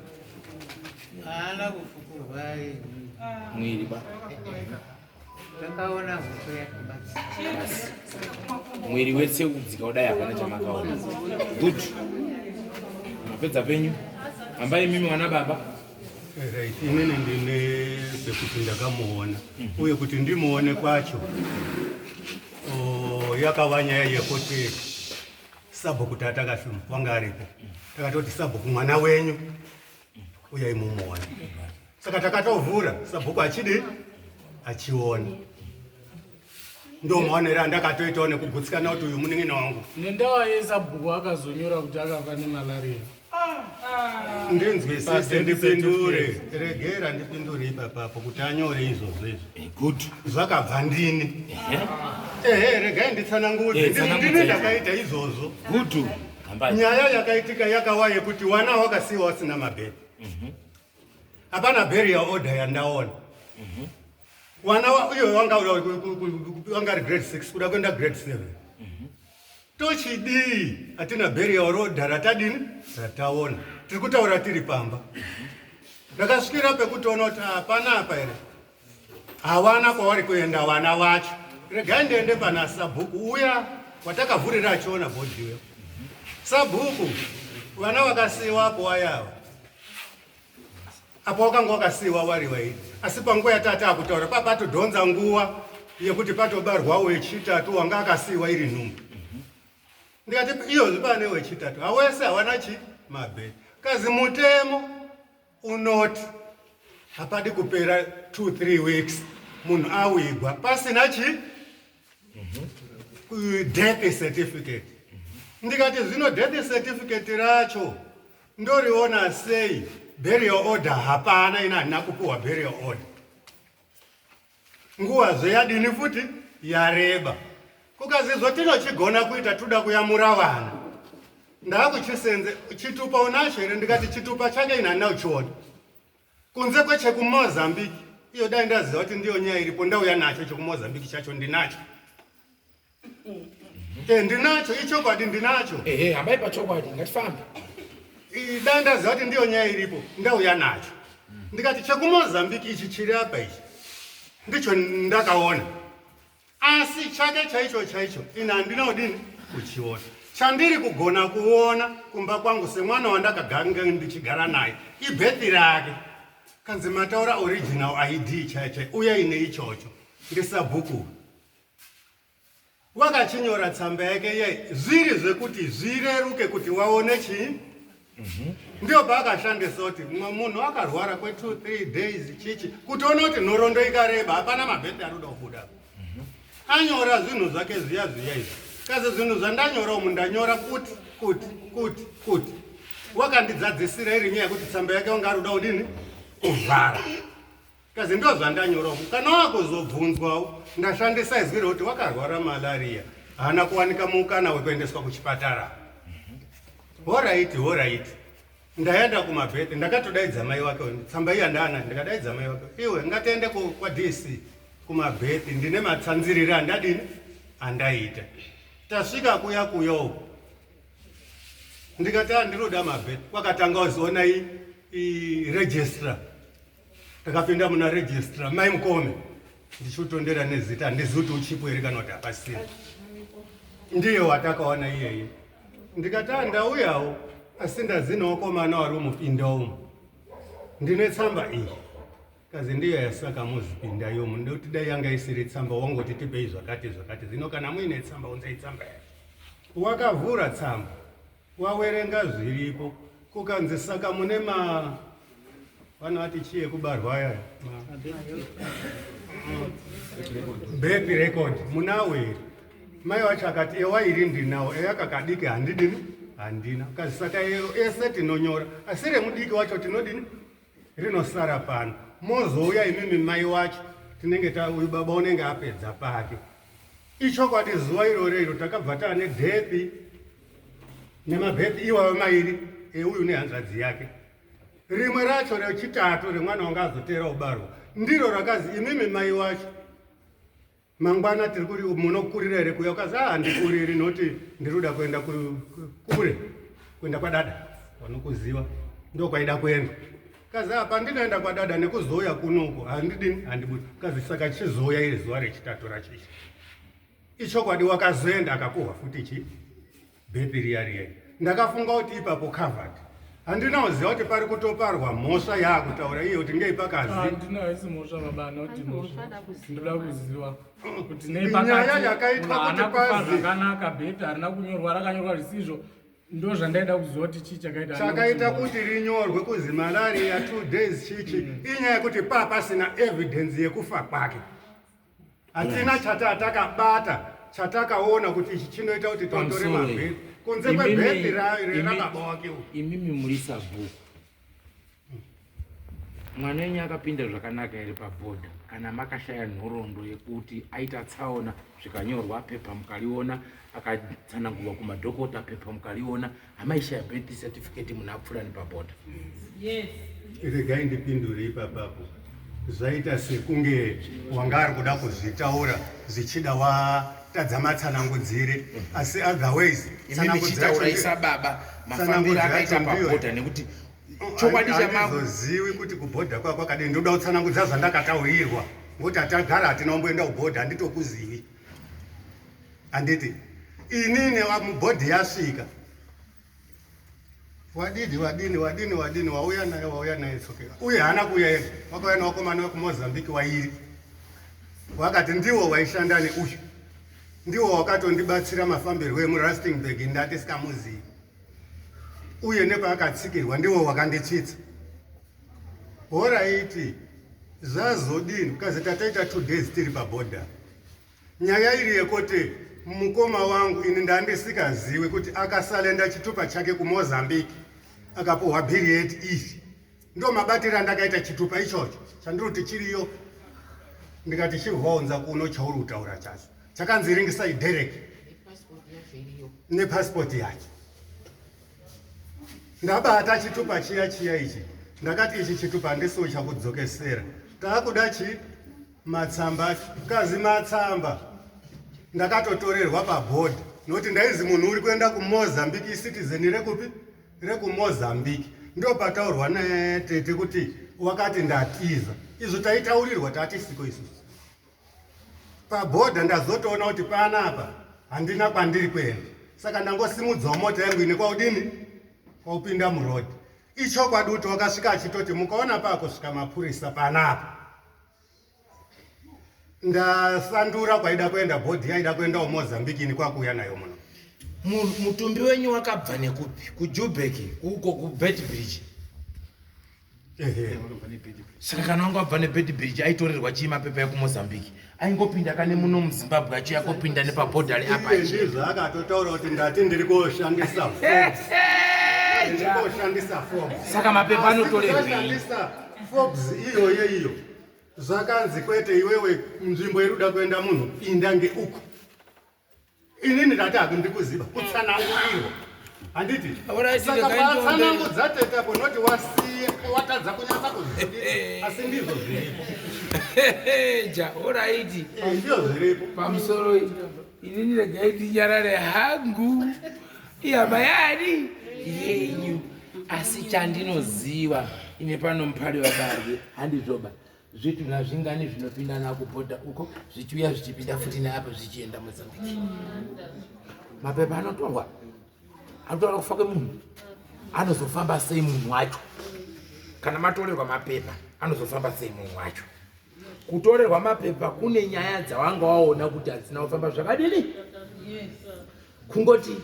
Haana kufukurwa mwiri ba. Takaona hope yake basi. Mwiri wese kudzika kudai hapana chamakaona. Good. Mapedza penyu. Hambai imimi wana baba. Right, inini ndine pekuti ndakamuona uye kuti ndimuone kwacho yakava nyaya yekuti sabhuku tatakashuma wanga aripo takatoti sabhuku mwana wenyu uyai mumuone saka takatovhura sabhuku achidi achiona ndomaonero andakatoitawo nekugutsikana kuti uyu munin'ina wangu. Nendawa yesabhuku akazonyora kuti akafa nemalaria. Ndinzwisise ndipindure, regera ndipindure ipapapo kuti anyore izvozvo izvo. Good. Zvakabva ndini. Ehe, regai nditsanangudze. Tsanangudza Ndini ndakaita izvozvo. Good. Hambai. Nyaya yakaitika yakawa yekuti wana wakasiwa wasina mabheri. Hapana burial order yandaona. Wana uyo wanga wanga ari grade 6 kuda kuenda grade 7. Tochidii hatina burial order ratadini rataona. Tiri kutaura tiri pamba. Ndakasvikira pekutoona kuti hapana apa here. Hawana kwavari kuenda vana vacho. Regai ndiende pana sabhuku uya watakavhurira achiona bhodhi uya. Sabhuku vana vakasiiwapo wayawa. Apo wakanga wakasiiwa wari wairi. Asi panguva yatati akutaura papatodhonza nguva yekuti patobarwa wechitatu wanga akasiiwa iri nhumbu. Ndikati iyozvi pane wechitatu. Hawese hawana chi mabhedi. Kazi mutemo unoti hapadi kupera 2-3 weeks munhu awigwa pasina chi death certificate. Ndikati zvino death certificate racho ndoriona sei? Burial order hapana, ina handina kupuhwa burial order. Nguva yadini futi yareba. Kukazizwa tinochigona kuita toda kuyamura vana. Ndakuchisenze chitupa unacho here? Ndikati chitupa chake ina handina kuchiona. Kunze kwechekuMozambique, iyo dai ndaziva kuti ndiyo nyaya iripo ndauya nacho chekuMozambique chacho ndinacho. Ndinacho, ichokwadi ndinacho. Ehe, hambai pachokwadi, ngatifambe. Dai ndaziva kuti ndiyo nyaya iripo ndauya nacho. Ndikati chekuMozambique ichi chiri apa ichi ndicho ndakaona. Asi chake chaicho chaicho ina handina kudini kuchiona. Chandiri kugona kuona kumba kwangu semwana wandakaganga ndichigara naye ibhethi rake. Kanzi mataura original ID chaicho chaicho uya ine ichocho ndisabhuku. Wakachinyora tsamba yake iye zviri zvekuti zvireruke kuti waone chii Ndiyo paakashandisa kuti mumwe munhu akarwara kwe 2 3 days chichi kuti one kuti nhorondo ikareba hapana mabheti anoda kubuda. Anyora zvinhu zvake zviya zviya izvi. Kazi zvinhu zvandanyora umu ndanyora kuti kuti kuti kuti. Wakandidzadzisira iri nyaya yekuti tsamba yake wanga ari kuda kudini? Kuvhara. Kazi ndo zvandanyora umu. Kana wakuzobvunzwawo ndashandisa izwi rekuti wakarwara malaria haana kuwanika mukana wekuendeswa kuchipatara. Horaiti horaiti. Ndaenda kumabhete ndakatodaidza mai wake tsamba iya ndana ndikadaidza mai wake iwe ngatiende kwaDC kumabhete ndine matsanzirire andadini andaita. Tasvika kuya kuya uku ndikati andinoda mabhete kwakatanga kuzoona i registrar Takapinda muna registrar mai mukome ndichitondera nezita handizivi kuti uchipo here kana kuti hapasina. Ndiye watakaona iyeye. Ndikati ah, ndauyawo asi ndazina wakomana wari umupinda umu. Ndine tsamba iyi. Kazi ndiyo yasaka muzvipinda yomu ndoti dai yanga isiri tsamba wangoti tipei zvakati zvakati zvino kana muine tsamba unzai tsamba yacho. Wakavhura tsamba Wawerenga zviripo kukanzi saka mune ma vanovati chii ekubarwa aya birth record munawo here mai wacho akati ewa iri ndinawo eya kakadiki handidini handina kazi saka ese tinonyora asi remudiki wacho tinodini rinosara pano mozouya imimi mai wacho tinenge ta uyu baba unenge apedza pake ichokwadi zuva iroro iro takabva taane dethi nemabhethi iwayo mairi euyu nehanzvadzi yake rimwe racho rechitatu remwana wanga azoteera ubarwa ndiro rakazi imimi mai wacho mangwana tiri kuri munokurira here kuya ukazi ah handikuriri nokuti ndiri kuda kuenda kure kuenda kwadada vanokuziva ndokwaida kuenda kazi apa ndinoenda kwadada nekuzouya kunoku handidini handibudi kazi saka chizouya iri zuva rechitatu racho ichi ichokwadi wakazoenda akapuhwa futi chi bhepi riya riya ndakafunga kuti ipapo covered handina kuziva kuti pari kutoparwa mhosva yaakutaura iye kuti ngei pakazi handina haisi mhosva baba hana kuti mhosva ndoda kuziva kuti nei nyaya yakaitwa kuti pazi zvakanaka bhepi harina kunyorwa rakanyorwa zvisizvo ndo zvandaida kuziva kuti chii chakaita chakaita kuti rinyorwe kuzi malaria two days chichi inyaya yekuti paa pasina evidence yekufa kwake Hatina chatakabata chatakaona kuti ichi chinoita kuti totore mabheti kunze kwebheti rababa wake uyu. Imimi muri sabhuku, mwana wenyu akapinda zvakanaka here pabhodha? Kana makashaya nhoroondo yekuti aita tsaona zvikanyorwa pepa mukariona, akatsanangurwa kumadhokota pepa mukariona, hamaishaya birth certificate munhu apfuura nepabhodha? Yes. Regai ndipindure ipapapo. Zvaita sekunge wanga ari kuda kuzvitaura zvichida watadza matsanangudzire asi otherways tsanangudzira sababa mafambiro akaita pabhodha nekuti chokwadi chamazoziwi kuti kubhodha kwako kwakadii ndoda kutsanangudza zvandakataurirwa ngokuti hatagara hatina kumboenda kubhodha handitokuzivi handiti inini mubhodhi yasvika wadini wadini wadini wadini wauya naye wauya naye tsoke uye haana kuuya ega wakauya newakomana wekumozambique wairi wakati ndiwo waishanda neuyu ndiwo wakatondibatsira mafambirwo emurustingburg ndati sikamuzivi uye nepaakatsikirwa ndiwo wakanditsvitsa horaiti zvazodini kazi tataita two days tiri pabhodha Nyaya iri yekuti mukoma wangu ini ndandisikaziwi kuti akasalenda chitupa chake kuMozambique akapuhwa bhiriyeti iyi ndo mabatiro andakaita chitupa ichocho chandiri kuti chiriyo ndikati chivhaunza kuno chauri kutaura chacho chakanzi ringisai Derek nepasipoti yacho ndabata chitupa chiya chiya ichi ndakati ichi chitupa handisiwo chakudzokesera taakuda chi Matsamba kazi matsamba ndakatotorerwa paboard nokuti ndaizi munhu uri kuenda kumozambique icitizen rekupi rekumozambique ndopataurwa natete kuti wakati ndatiza izvo taitaurirwa tatisiko isusu pabhodha ndazotoona kuti panapa handina kwandiri kuenda saka ndangosimudzawo mota yangu ine kwaudini kwaupinda muroad ichokwadi kuti wakasvika achitoti mukaona pakusvika mapurisa panapa. Ndasandura kwaida kuenda bhodhi yaida kuendawo Mozambique ini kwakuuya nayo muno. Mutumbi wenyu wakabva nekupi? KuJubek uko kuBeitbridge. Saka kana wanga wabva neBeitbridge aitorerwa chii mapepa ekuMozambique? Aingopinda kane muno muZimbabwe achiuya kopinda nepabhodha reapa. Iye ndizvo akatotaura kuti ndati ndiri koshandisa Forbes. Ndiri koshandisa Forbes. Saka mapepa anotorerwei? Shandisa Forbes iyoyo iyo. Zvakanzi kwete iwewe nzvimbo iri kuda kuenda munhu pinda ngeuku. Inini ndati hakundikuziva kutsanangurirwa. Handiti? Saka patsanangudza tete apo noti wasiye watadza kunyatsa kuzwisisa asi ndizvo zviripo. Ja, oraiti. Eh, ndizvo zviripo. Pamusoro inini regai ndinyarare hangu. Ihama yani yenyu. Asi chandinoziva ine pano mupari wabarwe handizvoba. Zvitunha zvingani zvinopinda nakubhodha uko zvichiuya zvichipinda futi neapo zvichienda Mozambique. Mapepa anotorwa anotaura kufa kwemunhu anozofamba sei munhu wacho kana matorerwa mapepa anozofamba sei munhu wacho kutorerwa mapepa kune nyaya dzawanga waona kuti hadzina kufamba zvakadini kungoti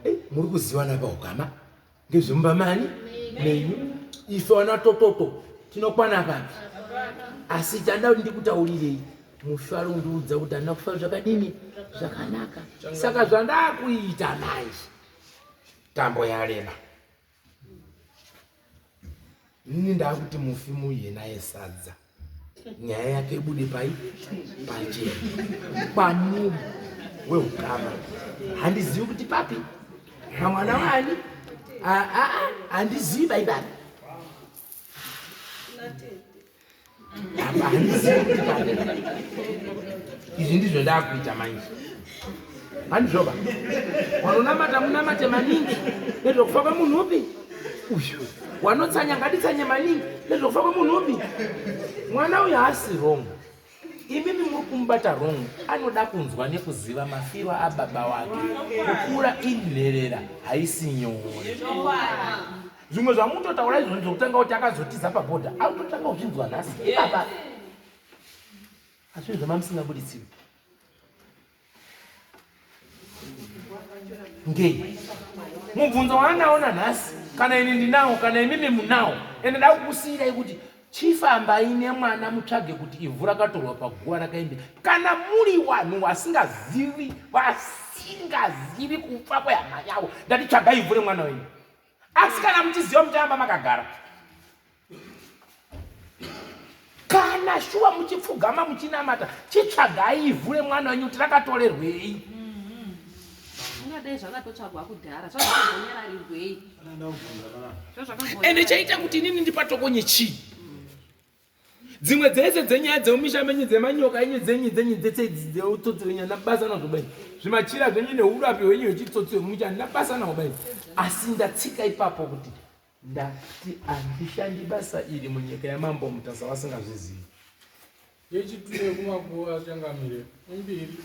eh, muri kuzivana paukama ngezvemumba mani menyu ife wana tototo tinokwana papi asi chanda kuti ndikutaurirei mufi ari kundiudza kuti handina kufa zvakadini zvakanaka saka zvandakuita manje tambo yarema Ini ndakuti mufi muye naye sadza nyaya yake ibude pai pachena kwamuri weukama handizivi kuti papi pamwana wani handizivi baibaba apa handizivi kuti papi izvi ndizvo ndakuita manje handizvoba wanonamata munamate maningi nezvekufa kwemunhu upi uyu wanotsanya ngatitsanye maningi nezvekufa kwemunhu upi mwana uyu haasi wrong imimi muri kumubata wrong anoda kunzwa nekuziva mafiro ababa wake kukura inherera haisi nyore zvimwe zvamutotaura izvoni zvekutanga kuti akazotiza pabhodha akutotanga kuzvinzwa nhasi ibaba asi zvamamusingabuditsiwi ngei mubvunzo waanawo nanhasi kana ini ndinawo kana imimi munawo ende da kukusiyirai kuti chifambai nemwana mutsvage kuti ivhu rakatorwa paguva rakaimbi kana muri vanhu vasingazivi vasingazivi kufa kwehama yavo ndati tsvagai ivhu remwana wenyu asi kana muchiziva mucharamba makagara kana shuwa muchipfugama muchinamata chitsvagai ivhu remwana wenyu kuti rakatorerwei ungadai zvakatotsvagwa kudhara zvazvakambonyararirwei ende chaita kuti inini ndipatokonye chii dzimwe dzese dzenyaya dzemumisha menyu dzemanyoka enyu dzenyu dzenyu dzese idzi dzeutsotsi hwenyu handina basa nazvo bai zvimachira zvenyu neurapi hwenyu hwechitsotsi hwemumisha handina basa nawo bai asi ndatsika ipapo kuti ndati handishandi basa iri munyika yamambo mutasa vasingazvizivi Yechituru yekumakuwa changamire imbiri.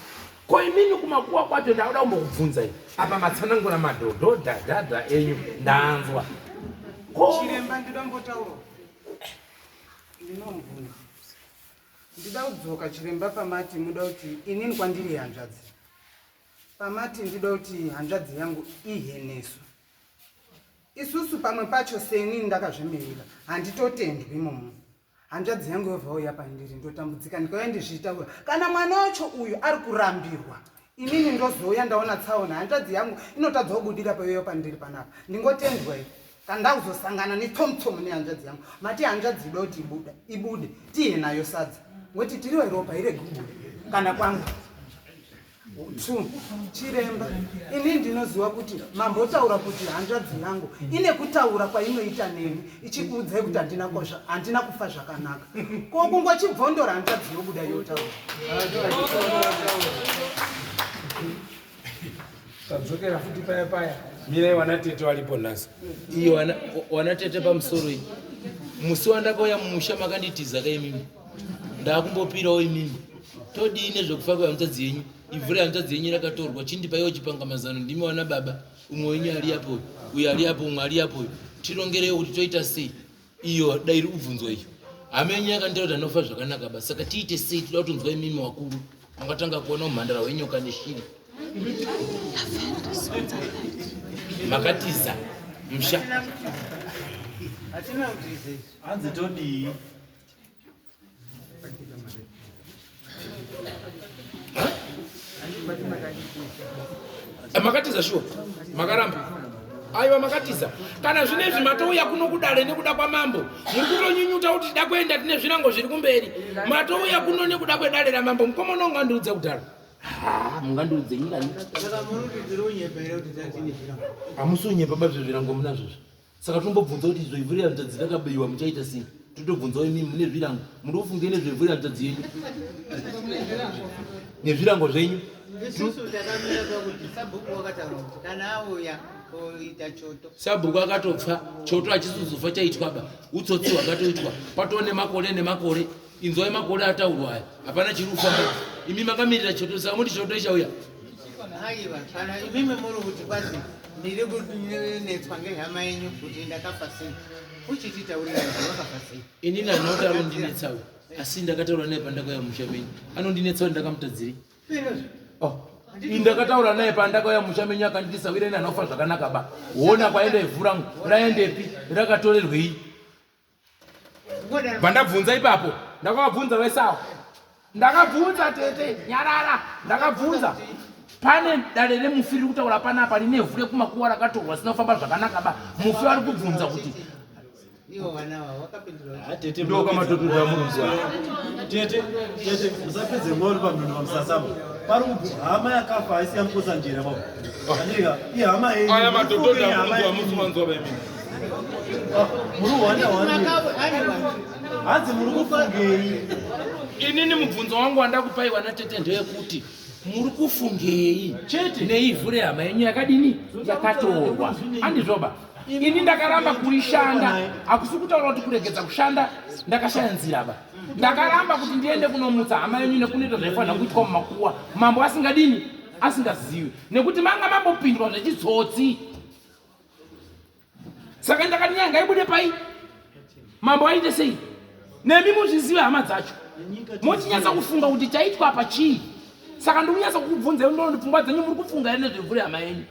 Ko imimi kumakuwa kwacho ndakuda kumbokubvunza ini. Apa matsanangura madhodho dhadhadha enyu ndanzwa. Ko chiremba ndida kumbotaura. Ndinomubvunza. Ndida kudzoka chiremba pamati muda kuti inini kwandiri hanzvadzi. Pamati ndida kuti hanzvadzi yangu ihenesu. Isusu pamwe pacho seni ndakazvimirira handitotendwi imomo. Hanzvadzi yangu yobva uya pandiri ndotambudzika ndikauya ndizvitaura kana mwana wacho uyu ari kurambirwa inini ndozouya ndaona tsaona hanzvadzi yangu inotadza kubudira paiyoyo pandiri panapa ndingotendwa here kana ndakuzosangana netsomutsomu nehanzvadzi yangu mati hanzvadzi ida kuti ibuda ibude tiye nayo sadza ngoti tiriwe ropa irege kubuda kana kwangu Two, chiremba ini ndinoziva kuti mambotaura kuti hanzvadzi yangu ine kutaura kwainoita neni ichikuudzai kuti handina kufa zvakanaka ko kungochibvondora hanzvadzi yobuda yotaura tadzokera futi paya paya mirai wana tete walipo nhasi iyi wana tete pamusoro iyi musi wandakauya mumusha makanditiza kaimimi ndakumbopirawo imimi todii nezvekufa kwehanzvadzi yenyu ivhu rehanzvadzi yenyu rakatorwa chindipaiwo chipangamazano ndimi wana baba umwe wenyu ari apo uyo ari apo umwe ari apo uyo tirongereiwo kuti toita sei iyo dai iri kubvunzwa iyo Hama yenyu yakanditaura kuti anofa zvakanaka ba, saka tiite sei? Toda kutonzwa imimi wakuru makatanga kuona umhandara hwenyoka neshiri. Makatiza musha. Hatina kutiza izvi. Hanzi todii? Eh, makatiza shuwa makaramba aiwa makatiza kana zvinezvi matouya kuno kudare nekuda kwamambo muri kutonyunyuta kuti tida kuenda tine zvirango zviri kumberi matouya kuno nekuda kwedare ramambo mukomana ungandiudza kudaro mungandiudze nyika hamusi unyepa bazvo zvirango munazvozvo Saka tombobvunza kuti izvo ivhu rehanzvadzi rakabaiwa muchaita sei? Totobvunzawo imimi mune zvirango. Muri kufunge nezvevhu rehanzvadzi yenyu nezvirango zvenyu. Isusu takamira pakuti sabhuku wakataura kuti kana auya koita choto. Sabhuku akatopfa choto achisuzufa chaitwa ba. Utsotsi hwakatoitwa. Patoo nemakore nemakore. Inzwai makore ataurwa aya. Hapana chiri kufamba. Imi makamirira choto saka muti choto ichauya. Haiwa, kana imimi muri kuti kwazi ndiri kunetswa ngehama yenyu kuti ndakafa sei uchititaurira kuti wakafa sei. Inini handina kuti arondinetsawo asi ndakataura naye pandakauya musha menyu anondinetsa kuti ndakamutadzirei. Oh. Ini ndakataura naye pandakauya musha menyu akanditi sawira ini anofa zvakanaka ba. Hona kwaenda ivhu rangu raendepi rakatorerwei. Vandabvunza ipapo ndakavabvunza vesawo ndakabvunza tete nyarara ndakabvunza pane dare remufi riri kutaura panapa rine vhu rekumakuwa rakatorwa sina kufamba zvakanaka ba mufi vari kubvunza kuti ndokamatotodza murunzi tete tete musapedze nguva uri pamhino pamusasamba pari hama yakafa haisi yamukosanjera baba andika ihama yenyu aya matotoda murunzi wamusi wanzwa baimini ah, muri hwanda hwanda hanzi muri kufungei inini mubvunzo wangu wandakupaiwa natete ndeyekuti muri kufungei chete neivhu rehama yenyu yakadini yakatorwa andizvoba ini ndakaramba kurishanda hakusi kutaura kuti kuregedza kushanda ndakashaya nzira ba ndakaramba kuti ndiende kunomutsa hama yenyu nekunoita zvaifanira kuitwa mumakuwa mambo asingadini asingazivi nekuti manga mambopindwa zvechitsotsi saka ndakati nyaya ngaibude pai mambo aite sei nemi muzvizive hama dzacho mochinyatsa kufunga kuti chaitwa apa chii saka ndikunyatsa kukubvunzai ndonoti pfungwa dzenyu muri kufunga here nezvevhuri hama yenyu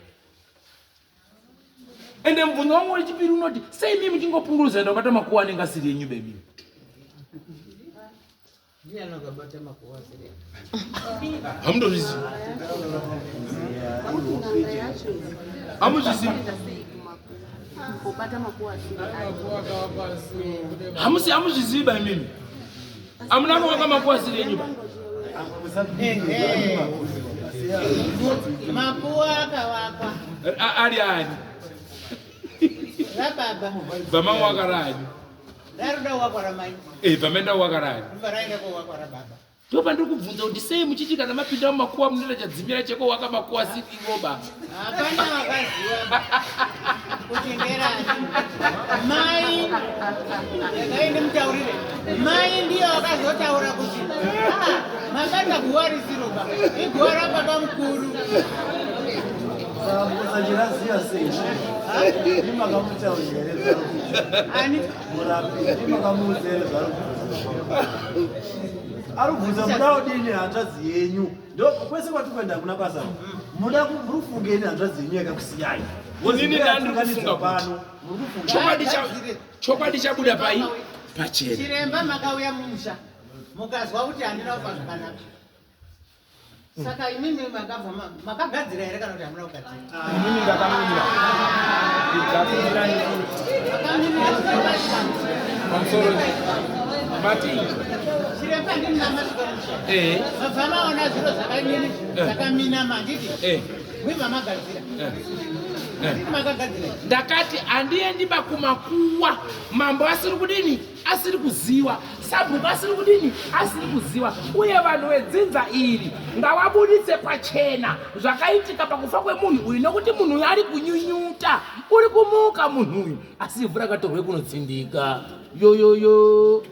ende mubvunzo wangu wechipiri unoti sei mii muchingopungurudza enda kubata makuwa anenge asiri enyu bemimi hamutozvizivi hamuzvizivi hamusi hamuzvizivi ba imimi hamuna kuvaka makuwa asiri enyu ba Makuwa akavakwa ari ani rababa bvama wakarani raruda wakwa ramai eh bvamaenda wakarani bva raenda kowakwa rababa Ndopandiri kubvunza kuti sei muchiti kana mapinda mumakuwa munoita chadzimira cheko waka makuwa sikivoba. Hapana wakaziva kuti nderani. Mai regai ndimutaurire. Mai ndiyo wakazotaura kuti ah, mabata guwa risiroba iguwa rababa mukuru. Musachiraziya sei? Ndimakamutaurira here? Ani? Murapi, ndimakamuudza here zvaari Ari kubvunza muda kudini hanzvadzi yenyu? Ndo kwese kwatiri kuenda hakuna basa. Muda muri kufungei nehanzvadzi yenyu yakakusiyai? Inini ndandiri kufunga kuti pano. Muri kufunga. Chokwadi cha chokwadi chabuda pai pachena. Chiremba makauya mumusha mukazwa kuti handina kufa zvakanaka. Saka imimi makabva makagadzira here kana kuti hamuna kugadzira? Inini ndakamira. Ndikakumira pamusoro mati Chiremba ndini namasvika musha. Eh. Mabva maona zviro zvakanyini Eh. zvakaminama handiti? Eh. Mwibva magadzira. Eh. Handiti makagadzira. Ndakati handiendi bakumakuwa mambo asiri kudini asiri kuziwa sabhuku asiri kudini asiri kuziwa uye vanhu vedzinza iri ngavabuditse pachena zvakaitika pakufa kwemunhu uyu nekuti munhu uyu ari kunyunyuta uri kumuka munhu uyu asi ivhu rakatorwe kunotsindika yoyoyo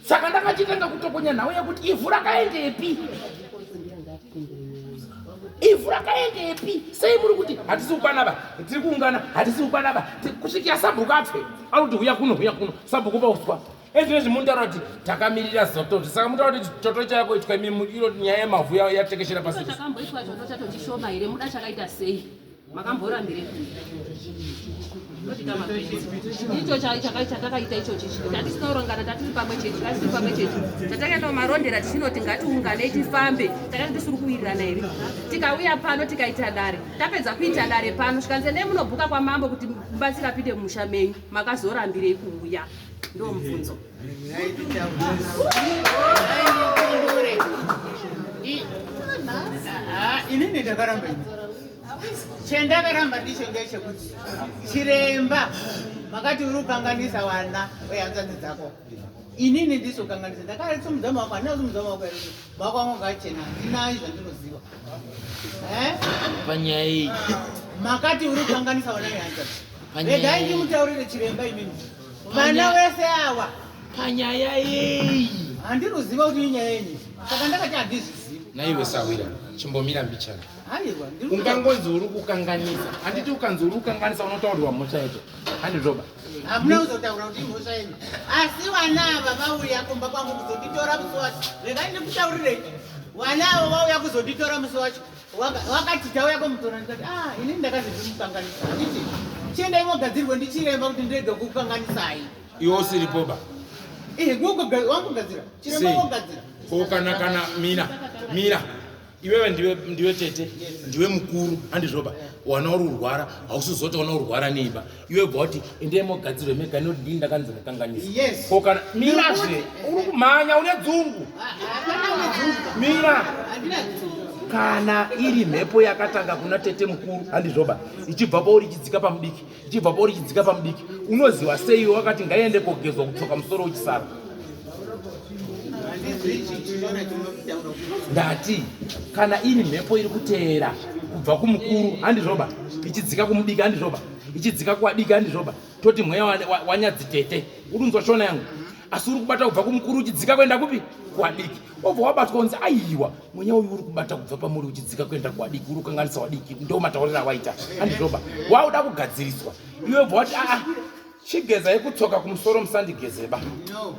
saka ndakachitanga kutokonya nhau yekuti ivhu rakaendepi ivhu rakaendepi sei muri kuti hatisi kukwana ba tiri kuungana hatisi kukwana ba kusvikira sabhuku apfe ari kuti huya kuno huya kuno sabhuku pauswa Ezvinezvi munotaura kuti takamirira zoto saka munotaura kuti choto chakoitwa imi iro nyaya yemavhu yatekeshera pasi. Chakamboitwa choto chacho chishoma here muda chakaita sei? Makamborambire icho chatakaita ichochi tatisina kurongana tatiri pamwe chete tatiri pamwe chete tatakaenda kumarondera tichinoti ngatiunganei tifambe takati tisiri kuwirirana here tikauya pano tikaita dare tapedza kuita dare pano zvikanzi endai munobhuka kwamambo kuti mubatsiri apinde mumusha menyu makazorambirei kuuya ndo mubvunzo inini ndakaramba ini Chendakaramba ndicho ngechekuti chiremba makati uri kukanganisa wana wehanzvadzi dzako. Inini ndizokanganisa ndakasimudza maoko handina kusimudza maoko here maoko angu ngachena handina zvandinoziva. Eh? Panyaya iyi makati uri kukanganisa wana wehanzvadzi. Regai ndimutaurire chiremba imimi. Vana wese awa panyaya yei handiruziva kuti inyaya yenyi saka ndakati handizvizivi. Naiwe sahwira chimbomira mbichana. Ungangonzi uri kukanganisa handiti ukanzi uri kukanganisa unotaurirwa mhosva yacho handizvoba hamuna kuzotaura kuti imhosva yenyu asi vana ava vauya kumba kwangu kuzonditora musi wacho regai ndikutaurirei vana ava vauya kuzonditora musi wacho wakati tauya komutora ndikati ah ini ndakazi ndirimukanganisa handiti chiendai mogadzirwe ndichiremba kuti ndirege kukukanganisai iwe usiripoba wangogadzira chiremba wogadzira ko kana kana mira mira iwewe ndiwe ndiwe tete ndiwe mukuru handizvoba wana uri urwara hausizoti wana urwara neimba iwe bva kuti endei mogadzirwe mega noti ndini ndakanzi mukanganisa Yes. ko kana mirazve uri kumhanya une dzungu mira kana iri mhepo yakatanga kuna tete mukuru handizvoba ichibva pauri ichidzika pamudiki ichibva pauri ichidzika pamudiki unoziva sei iwe wakati ngaiende kogezwa kutsoka musoro uchisara ndati kana iri mhepo iri kuteera kubva kumukuru handizvoba ichidzika kumudiki handizvoba ichidzika kuwadiki handizvoba toti mweya wanyadzitete uri unzwa shona yangu asi uri kubata kubva kumukuru uchidzika kuenda kupi kuwadiki wobva wabatwa unzi aiwa mweya uyu uri kubata kubva pamuri uchidzika kuenda kuwadiki uri kukanganisa wadiki ndo matauriro awaita handizvoba wauda kugadziriswa iwe bva wati aa chigezai kutsoka kumusoro musandigezeba no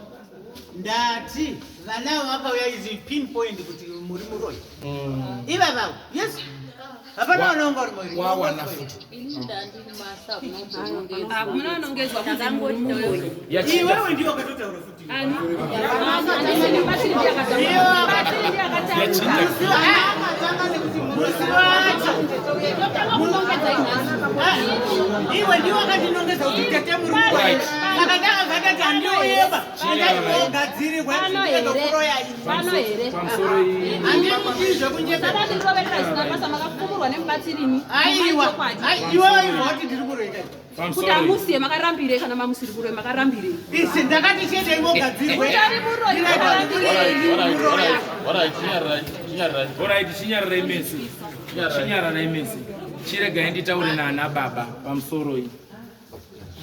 ndati vana ava vakauya izi pinpoint kuti muri muroyi mm. ivavavo yes hapana vanaonga uri muroyi wawana futi hakuna anongedzwa kunzi muri muroyi iwewe ndiwe wakatotaura futi iwe ndiwe wakandinongedza kuti tete muri muroyi saka ndakabva ndati handiuyeba ndaimbogadzirwa ndikuroya pano here handikutii zvekunyepa saka ndinoverera zvisina basa makafumurwa nemubatsirini aiwa iwe waibva wati ndiri kuroita kuti amusiye makarambirei kana mamusiri kuroyi makarambirei isi ndakati chete imogadzirwe Mutori muroyi makarambirei Alright, chinyararai mese. Chinyararai mese. Chiregai nditaure naana baba pamusoroi.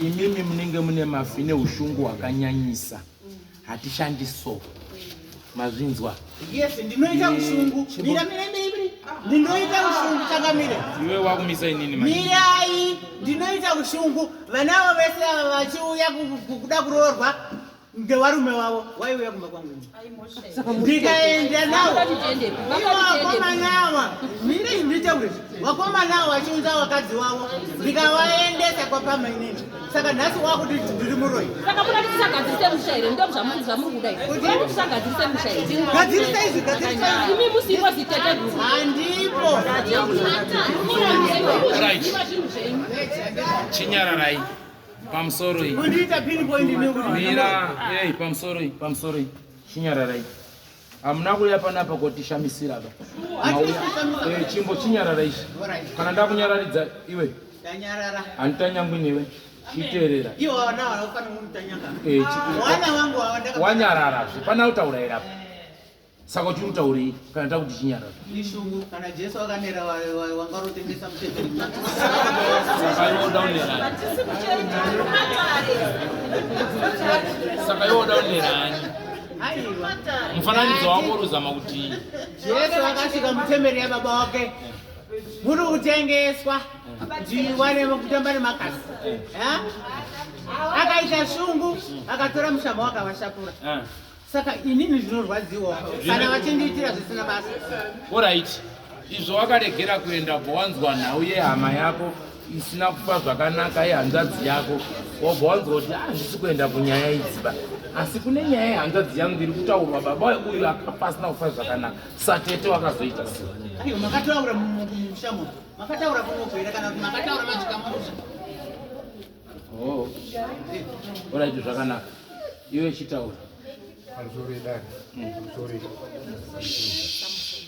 Imimi munenge mune mafi neushungu hwakanyanyisa. Hatishandi so. Mazvinzwa. Yes, ndinoita ushungu. Mira mira mira. Ndinoita ushungu changamire. Iwe wakumisa inini manje. Mirai, ndinoita ushungu. Vana avo vese ava vachiuya kuda kuroorwa ngevarume vavo waiuya kumba kwangu ini. Ndikaenda nawo. Ivo vakomana ava, mire nditaure. Vakomana ava vachiunza vakadzi vavo, ndikavaendesa kwapama inini. Saka nhasi wakuti ndiri muroyi. Saka muda kuti tisagadzirise musha here? Ndo zvamuri zvamuri kuda here? Muda kuti tisagadzirise musha here? Gadzirisa izvi, gadzirisa izvi. Imi musipo zitete guru. Handipo. Right. Chinyararai. Pamusoro iyi. Kundiita pinpoint nekuti. Mira, hey, pamusoro iyi, pamusoro iyi. Chinyararai. Hamuna kuuya panapa kotishamisira ba. Eh, chimbo chinyarara ichi. Kana ndakunyararidza iwe. Ndanyarara. Handitanyangwi newe. Chiteerera. Iwo wana wanofanira kumutanyanga. Eh, Wana wangu awa ndaka. Wanyarara zve. Pana kutaura here apa? Saka uchiri kutaurei kana takuti chinyarara? Ishungu kana Jesu akanera wanga urotengesa mutemberi. Saka iwe uda unerani? Saka iwe uda unerani? Aiwa. Mufananidzo wako uri kuzama kuti Jesu akasvika mutemberi yababa wake. Muri kutengeswa. Ndiwane kutamba nemakasi. Ha? Akaita shungu akatora mushama wakavashapura. Ah. Saka inini ndinorwadziwa kana vachindiitira zvisina basa. Orit, izvo wakaregera kuenda ubva wanzwa nhau yehama yako isina kufa zvakanaka yehanzvadzi yako, wobva wanzwa kuti hazvisi kuenda kunyaya idzi ba, asi kune nyaya yehanzvadzi yangu iri kutaurwa, baba uyu akafa asina kufa zvakanaka. Satete wakazoita sei? Aiwa, makataura mushamo, makataura kunogwera kana kuti makataura machikamusha. Oh. Orit, zvakanaka, iwe chitaura. Pamusoro idare, pamusoro,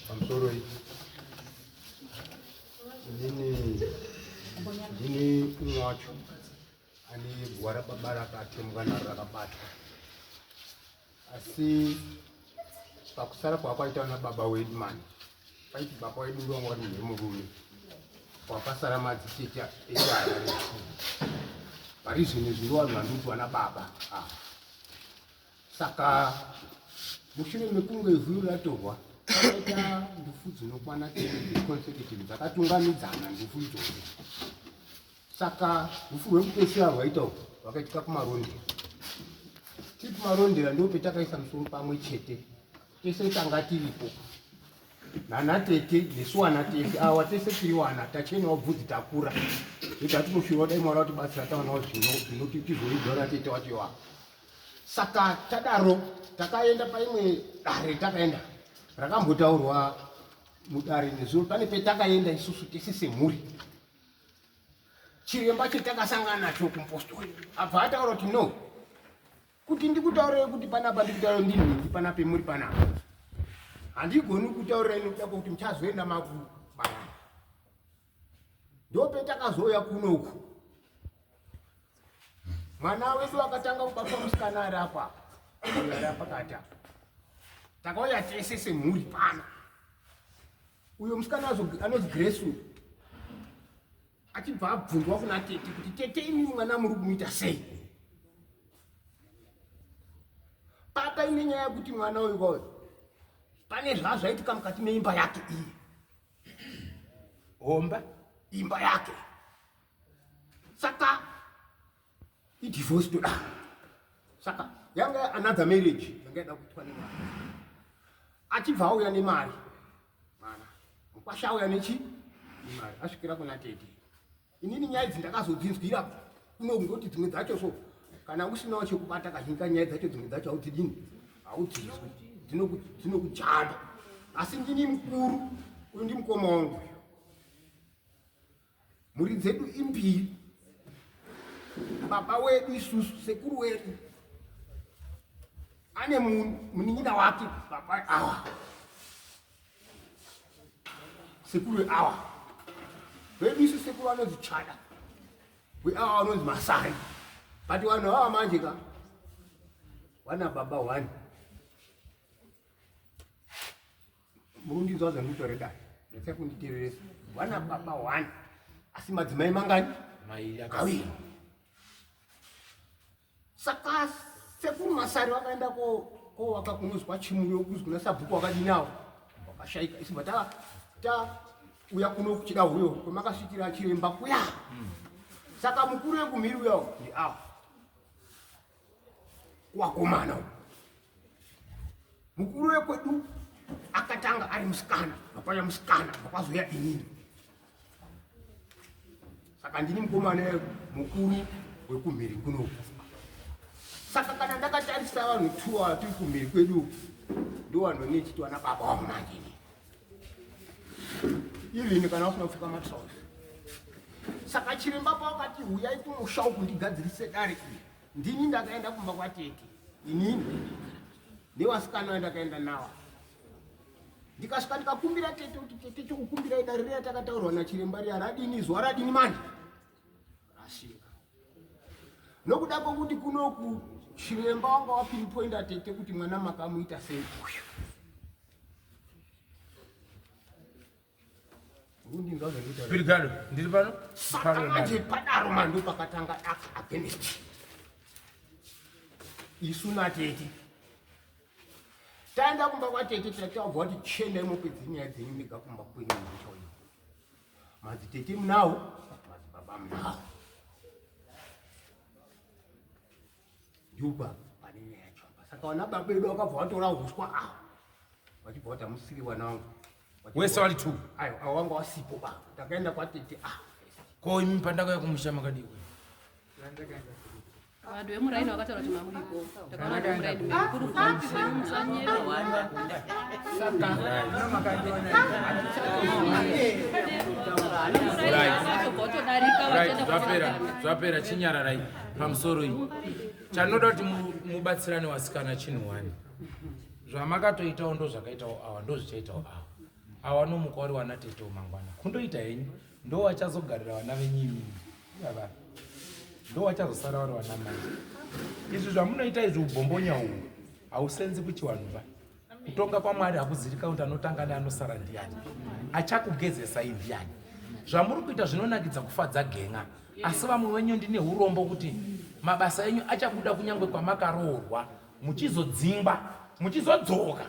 pamusoro. Inini ndini umwe wacho ane guva rababa rakatembwa naro rakabatwa, asi pakusara kwakwaita nababa wedu mani paiti baba wedu ndovanga vari munhu wemurume, kwakasara madzitete echiharare. Pari zvino izvi ndo vanhu vandikuti vana baba ava. Saka mushure mekunge ivhu ratorwa, pakaita ndufu dzinokwana 10 consecutive dzakatungamidzana ndufu idzodzo. Saka rufu rwekupedzisira rwaita uku rwakaitika kuMarondera. Tiri kuMarondera ndo petakaisa musoro pamwe chete tese tanga tiripo, nana tete nesu wana tete awa, tese tiri wana tachenawo bvudzi, takura zvoti hatinosvirwa. Dai Mwari watibatsira tawanawo zvinoti tizoidora tete wacho iwapo. Saka tadaro takaenda paimwe dare, takaenda rakambotaurwa mudare nezuro. Pane petakaenda isusu tese semhuri, chiremba chetakasangana nacho kumupostori abva ataura kuti no, kuti ndikutaurire kuti panapa ndikutaurire ndinhingi panapa muri panapa, handigoni kutaurirai nekuda kwekuti muchazoenda makubayana. Ndopetakazouya kunoku, mwana wedu akatanga kubatwa musikana ari apa, ari pakati apa. Takauya tese semhuri pano. Uyo musikana anonzi Grace uyu achibva abvunzwa kuna tete kuti, "Tete, imi mwana muri kumuita sei?" Papa ine nyaya yekuti mwana uyu kwayo pane zvazvaitika mukati meimba yake iyi. Homba. Imba yake, saka idivorce toda. Saka yanga another marriage yanga ida kuitwa nemwana, achibva auya nemari mwana mukwasha auya nechi nemari, asvikira kuna tete. Inini nyaya idzi ndakazodzinzwira kuno, ngoti dzimwe dzacho so kana usinawo chekubata, kazhinji kanyaya dzacho dzimwe dzacho haudzidini, haudzizwi, dzinokujamba. Asi ndini mukuru, uyu ndi mukoma wangu uyu. Mhuri dzedu imbiri. Baba wedu isusu, sekuru wedu ane munin'ina wake, baba awa, sekuru awa wedu isu, sekuru anonzi Chada, weawa anonzi Masari. But vanhu ava manje ka wana baba one. Murundinzwa zvandikutaure dai ndasai kunditeereresa. Wana baba one asi madzimai mangani? Maviri. Saka sekuru Masari vakaenda kowaka kunonzi kwaChimuri, kunzi kuna sabhuku wakadini awo wakashaika. Isi bva ta uya kuno kuchida huyo kwemakasvikira chiremba kuya. Saka mukuru wekumhiri uyawo ndi awo kuvakomana uyu. Mukuru wekwedu akatanga ari musikana, vakwaya musikana, vakwazoya inini. Saka ndini mukomana mukuru wekumhiri kunoku. Saka kana ndakatarisa vanhu two ava tiri kumhiri kwedu uku, ndo vanhu vanechiti vana baba vangu manje ini, even kana vasina kupfeka matrausi. Saka chiremba pawakati huyai kumusha uku ndigadzirise dare iri, ndini ndakaenda kumba kwatete inini nevasikana vandakaenda nawo. Ndikasvika ndikakumbira tete kuti, "Tete, chokukumbirai, dare riya takataurwa nachiremba riya radini, zuva radini manje rasvika?" Nokuda kwokuti kunoku chiremba wanga wapinpoinda tete kuti mwana makamuita sei uyu. Undinzwa zvandikutaura? Pirigado, ndiri pano. Saka manje padaro mando pakatanga daka against isu natete. Taenda kumba kwatete, tete wabva kuti, "Chiendai mupedze nyaya dzenyu mega kumba kwenyu muchauya." Madzitete munawo, madzibaba munawo. Ndipo pane nyaya yacho apa. Saka vana baba vedu vakabva vatora huswa ava vachibva vati hamusiri vana vangu. Wese wari two? Aiwa, avo vanga vasipo ba. Takaenda kwatete ah. Ko imi pandakauya kumusha makadii? Vanhu vemuraini vakataura kuti mamuriko. Takaona vanhu vemuraini mukuru Zvapera, zvapera, chinyararai pamusoro iyi. Chanoda kuti mubatsirane wasikana chinhu wani. Zvamakatoitawo ndozvakaitawo awa, ndozvichaitawo awa. Awa nomuka wari wana tete mangwana. Kundoita henyu ndowachazogarira vana venyu imimi. Ivava ndowachazosara vari vana mai. Izvi zvamunoita izvi ubhombonya uhu hausenzi kuchiwanhu ba. Kutonga kwaMwari hakuzirika kuti anotanga neanosara ndiani. Achakugezesai ndiani. Zvamuri kuita zvinonakidza kufadza gen'a. Asi vamwe venyu ndine urombo kuti mabasa enyu achabuda kunyangwe kwamakaroorwa muchizodzingwa muchizodzoka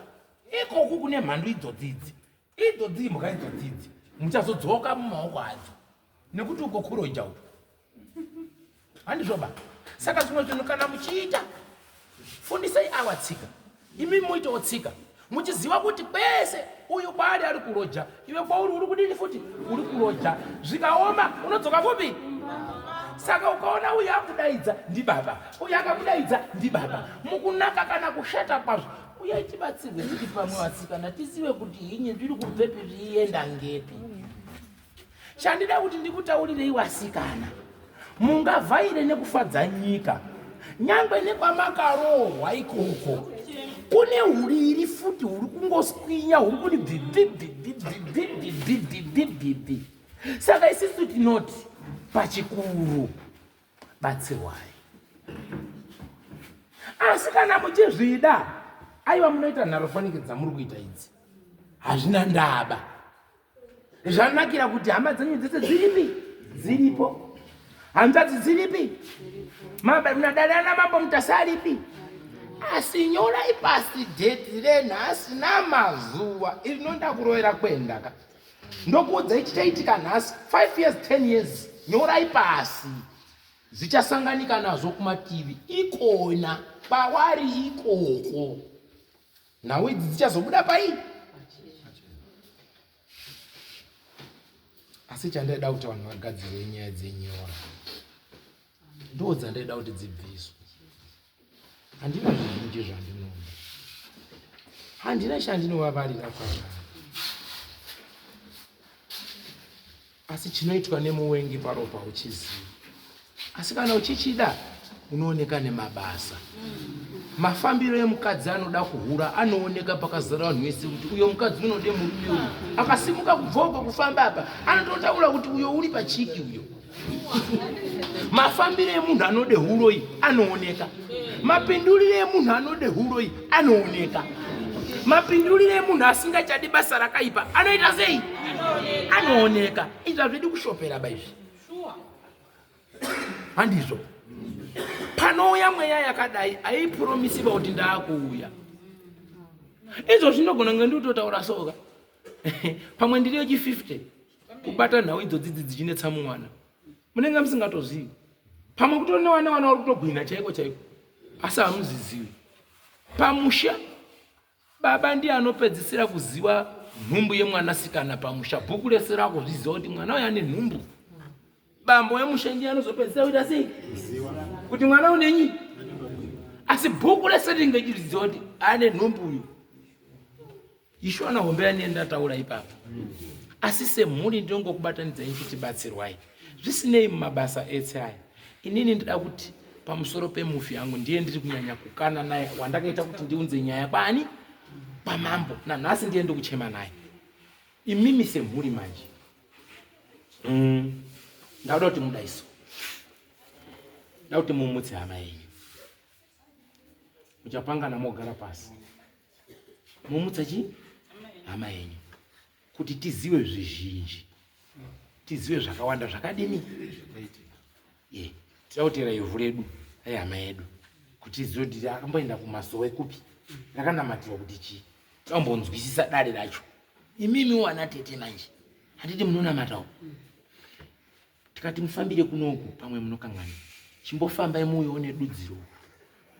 ikoku kune mhandu idzodzi idzi idzodzi imbwa idzodzi idzi muchazodzoka mumaoko adzo nekuti uko kuroja uko handizvoba saka zvimwe zvinhu kana muchiita fundisai awa tsika imi muitewo tsika muchiziva kuti kwese uyu kwaari ari kuroja iwe kwauri uri kudini futi uri kuroja zvikaoma unodzoka kupi saka ukaona uyu akudaidza ndibaba uyu akakudaidza ndibaba mukunaka kana kushata kwazvo uyai tibatsirwe tiri pamwe vasikana tizive kuti hinye zviri kubvepi zviienda ngepi Chandida kuti ndikutaurirei wasikana, mungavhaire nekufadza nyika nyangwe nekwamakaroorwa ikoko kune huriri futi huri kungoswinya huri kuti bvibvibvibvibvibvibvibvibvibvi. Saka isisu tinoti pachikuru batsirwai, asi kana muchizvida aiwa munoita nharo fanike dzamuri kuita idzi hazvina ndaba. Zvanakira kuti hama dzenyu dzese dziripi? Dziripo. Hanzvadzi dziripi? Madare ana mambo Mutasa aripi? Asi nyorai pasi dheti renhasi namazuva iri kurovera kwenda ka. Ndokuudzai chichaitika nhasi 5 years 10 years nyorai pasi zvichasanganika nazvo kumativi ikona kwawari ikoko. Nhau idzi dzichazobuda pai? Asi chandaida kuti vanhu vagadzire nyaya dzenyora ndo dzandaida kuti dzibviswe. Handina zvizhinji zvandinoda, handina chandinovavarira kwavari. Asi chinoitwa nemuwengi paropa uchiziva, asi kana uchichida unooneka nemabasa. Mafambiro emukadzi anoda kuhura anooneka pakazara vanhu vese kuti uyo mukadzi unode murume uyu. Akasimuka kubva uko kufamba apa anototaura kuti uyo uri pachiki uyo. Mafambiro emunhu anode huroyi anooneka. Mapinduriro emunhu anode huroyi anooneka. Mapinduriro emunhu asingachadi basa rakaipa anoita sei? Anooneka. Izvi hazvidi kushopera ba izvi. Handizvo. Panouya mweya yakadai haipromisiba kuti ndaakuuya. Izvo zvinogona kunge ndikutotaura soka. Pamwe ndiri yechi 50 kubata nhau idzodzi idzi dzichinetsa mumwana. Munenge musingatozivi. Pamwe kutori newana wana vari kutogwina chaiko chaiko. Asi hamuzizivi. Pamusha baba ndiye anopedzisira kuziva nhumbu yemwanasikana pamusha. Bhuku rese rakuzviziva kuti mwana uyu ane nhumbu. Bambo wemusha ndiye anozopedzisira kuita sei? Kuti mwana unenyi? Asi bhuku rese rinenge richizviziva kuti ane nhumbu uyu. Ishona hombe yandiye ndataura ipapo. Asi semhuri ndinongokubatanidzai kuti batsirwai. Zvisinei mumabasa etse aya. Inini ndida kuti pamusoro pemufi yangu ndiye ndiri kunyanya kukana naye wandakaita kuti ndiunze nyaya kwani kwamambo nanhasi ndiye ndikuchema naye. Imimi semhuri manje. Ndauda kuti mudaiso. Ndauda kuti mumutse hama yenyu. Muchapangana mogara pasi. Momutsa chi hama yenyu kuti tiziwe zvizhinji, tiziwe zvakawanda zvakadini. Ye, tida kutera ivhu redu rehama yedu kuti tiziwe kuti akamboenda kumasowe kupi, rakanamatirwa kuti chii, tambonzwisisa dare racho. Imimi wana tete manje, handiti munonamatawo? Tikati mufambire kunoku pamwe munokanganwa. Chimbofambai muuyewo nedudziro.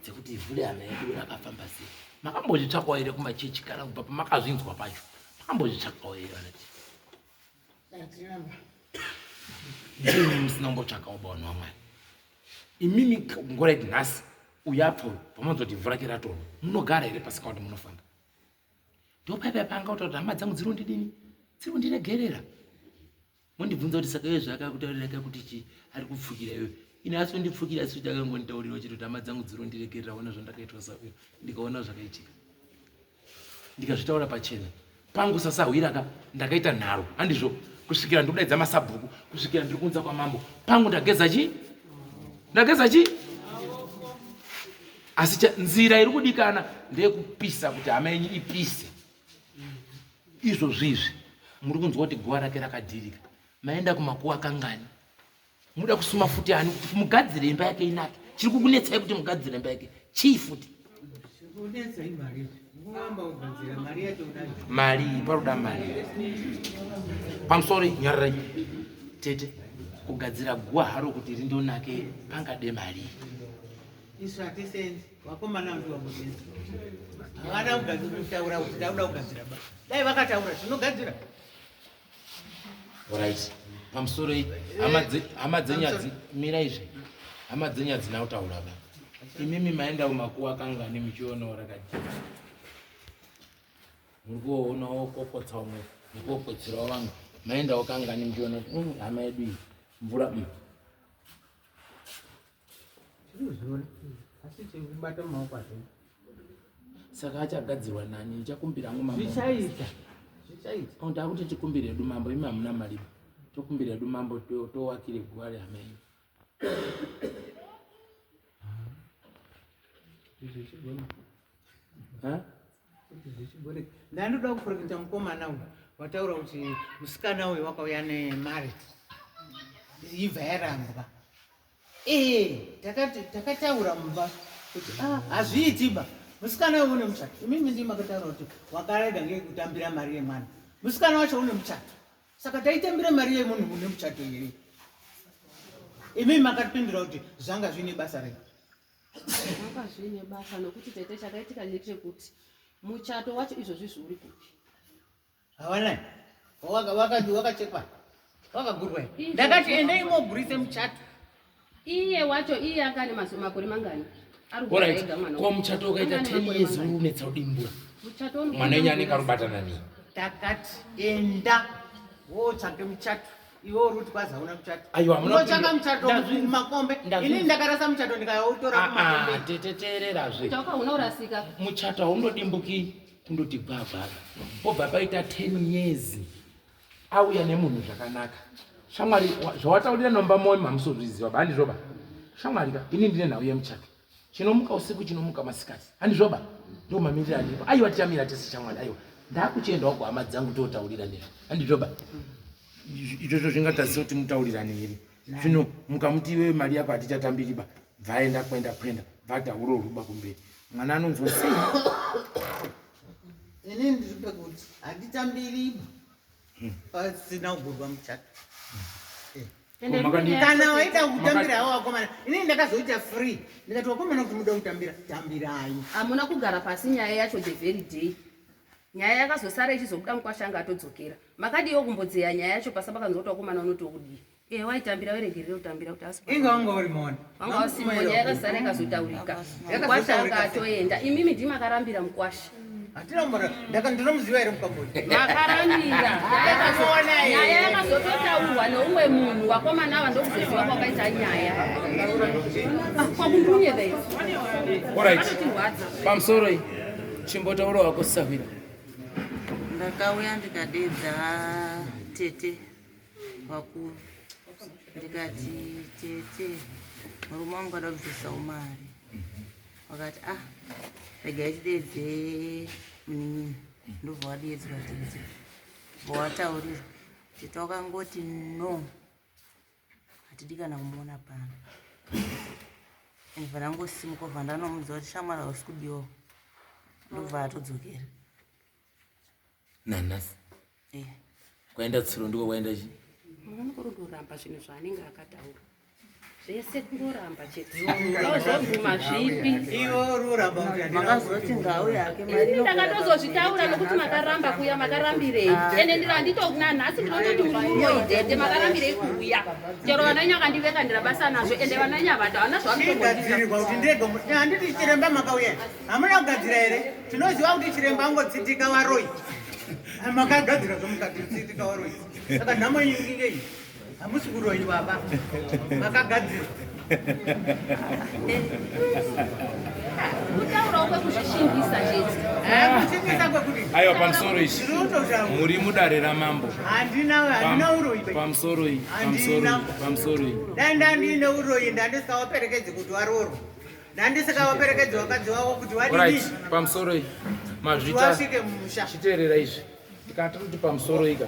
dzekuti ivhu rehama yedu rakafamba sei. Makambozvitsvakawo here kumachechi kana kubva pamakazvinzwa pacho? Makambozvitsvakawo here vanati? Ndimi musina kumbotsvakawo bavanhu vaMwari. Imimi ngoraiti nhasi uyu apfa uyu pamanzwa kuti ivhu rake ratorwa munogara here pasika kuti munofamba? Ndopaipa panga kutaura kuti hama dzangu dziri kundidini? Dziri kundiregerera. Mondibvunza kuti saka iye zvaakakutaurira ka kuti chii ari kupfukira iwe. Ini asi undipfukira asi kuti akangonditaurira chete kuti hama dzangu dziri kundiregerera ona zvandakaitwa sauyo ndikaona zvakaitika. Ndikazvitaura pachena. Pangu sasahwira ka ndakaita nharo handizvo kusvikira ndikudaidza masabhuku kusvikira ndiri kunza kwamambo pangu ndageza chii ndageza chii asi nzira iri kudikana ndeyekupisa kuti hama yenyu ipise izvozvi izvi muri kunzwa kuti guva rake rakadhirika maenda kumakuwa kangani muda kusuma futi ani kuti mugadzire imba yake inake chiri kukunetsai kuti mugadzire imba yake chii futi mari paroda mari pamusoro nyararai tete kugadzira guwa haro kuti rindonake pangade mari isu hatisenzi vakomana vantu vamusenzi havana kutaura kuti takuda kugadzira ba dai vakataura tinogadzira Right. Pamusoro iyi hama dzenyu hadzi mira izvi. Hama dzenyu hadzina kutaura ba. Imimi maenda kumakuwa kangani muchionawo rakadii. Muri kuonawo kokotsa umwe nekuokotserawo vamwe. Maendawo kangani muchiona kuti hama yedu iyi mvura Tirikuzviona asi chekubata mumaoko hazvina. Saka achagadzirwa nani? Ndichakumbira hangu mambo. Zvichaita. Zvichaita. Oh, ndakuti tikumbire hedu mambo, imi hamuna mari. Tokumbira hedu mambo towakire guva rehama yenyu. Zvichigona. Ha? Zvichigona. Ndandoda kuprofita mukomana uyu wataura kuti musikana uyu wakauya nemari ibva yarambwa. Ee, takataura mumba kuti ah, hazviiti ba musikana uyu une muchato. Imimi ndimi makataura kuti wakarega ngei kutambira mari yemwana. Musikana wacho une muchato. Saka taitambira mari yemunhu une muchato here? Imimi makatipindura kuti zvanga zviine basa rei? Zvanga zviine basa nokuti tete chakaitika ndechekuti muchato wacho izvozvi zviuri kupi? Hawana. Waka waka wakachekwa. Wakagurwa. Ndakati endai mogurise muchato. Iye wacho iye anga ane makore mangani? Ari kugara ega mwana. Ko muchato ukaita 10 years uri unetsa kudimbura. Muchato mwana wenyu anenge arubatana nei? Takati enda wotsvake muchato. Iwe uri kuti kwazi hauna muchato. Aiwa, hamuna Unotsvaka muchato Ndazvi- kumakombe. ndazvi- Inini ndakarasa muchato ndikautora Ah, ah, kumakombe. tete teererazve. Muchato unorasika. Muchato haundodimbuki kundoti gwagwaga pobva paita 10 years auya nemunhu zvakanaka shamwari zvawataurira nomba moyo mamusozviziva ba handizvoba shamwari ka ini ndine nhau yemuchato chinomuka usiku chinomuka masikati handizvoba ndo mamiriro andiripo aiwa tichamira tese shamwari aiwa ndakuchiendawo kuhama dzangu totaurira nezvo handizvoba izvozvo zvingatadzisa kuti mutaurirane here zvino mukamuti iwewe mari yako hatichatambiriba bvaenda kwenda kwenda bvataura uruba kumberi mwana anonzwa sei ini ndiri pekuti handitambiriba pasina kugurwa muchato eh. kana waida kutambira hawo wakomana inini ndakazoita free ndikati wakomana kuti muda kutambira tambirai hamuna kugara pasi nyaya yacho the very day nyaya yakazosara ichizobuda mukwasha anga atodzokera makadiwo kumbodzeya nyaya yacho pasa pakanzwa kuti wakomana unoti wokudii Eh, waitambira weregerere kutambira kuti asi inga wanga uri mona wanga usimo nyaya yakazara ikazotaurika mukwasha anga atoenda imimi ndimi makarambira mukwasha hatina kumbora ndaka ndinomuziva here mukamboni makarambira nyaya yakazototaurwa neumwe munhu wakomana ava ndokuzoziva kwakaita nyaya ah, kwakundunyeva izvi Alright. Pamusoro iyi chimbotaura wako sahwira. Ndakauya ndikadedza tete vakuru ndikati tete murume wangu ada kubvisawo mari vakati ah regai tidedze munin'ina ndobva wadeedzwa tete bva wataurirwa tete wakangoti no hatidi kana kumuona pano ndibva ndangosimuka bva ndanomudza kuti shamwari hausi kudiwa ndobva atodzokera nanhasi eh. kwaenda tsuro ndiko kwaenda chii Munokorondoramba zvinhu zvaanenge akataura. Zvese kungoramba chete. Ozobvuma zvipi? Iwe uri kuramba kuti handina Makazoti ngauye hake mari Ini inogara ndakatozozvitaura nokuti makaramba kuuya makarambirei. Ende ndiro handito nanhasi ndinototi muri muroyi tete makarambirei kuuya. Chero vana venyu vakandiveka ndira basa nazvo ende vana venyu havada havana Chigadzirirwa kuti ndege handiti chiremba makauya hamuna kugadzira here tinoziva kuti chiremba angotsitika varoyi makagadzira zvomukatsitika varoyi saka nhamo yenyu ngei hamusi kuroyi baba makagadzira Kutaurawo kwekuzvishingisa chete. Kushingisa kwekuti Aiwa, pamusoro ichi Ndiri kutotaura. muri mudare ramambo. Handina handina uroyi be. Pamusoro iyi, pamusoro Handina. iyi, pamusoro iyi. Dai ndandine uroyi ndandisikawaperekedzi kuti waroorwa ndandisikawaperekedzi vakadzi wavo kuti wadini Alright, pamusoro iyi. Mazvita. Wasvike mumusha. Chiteerera izvi. Tikati kuti pamusoro ika.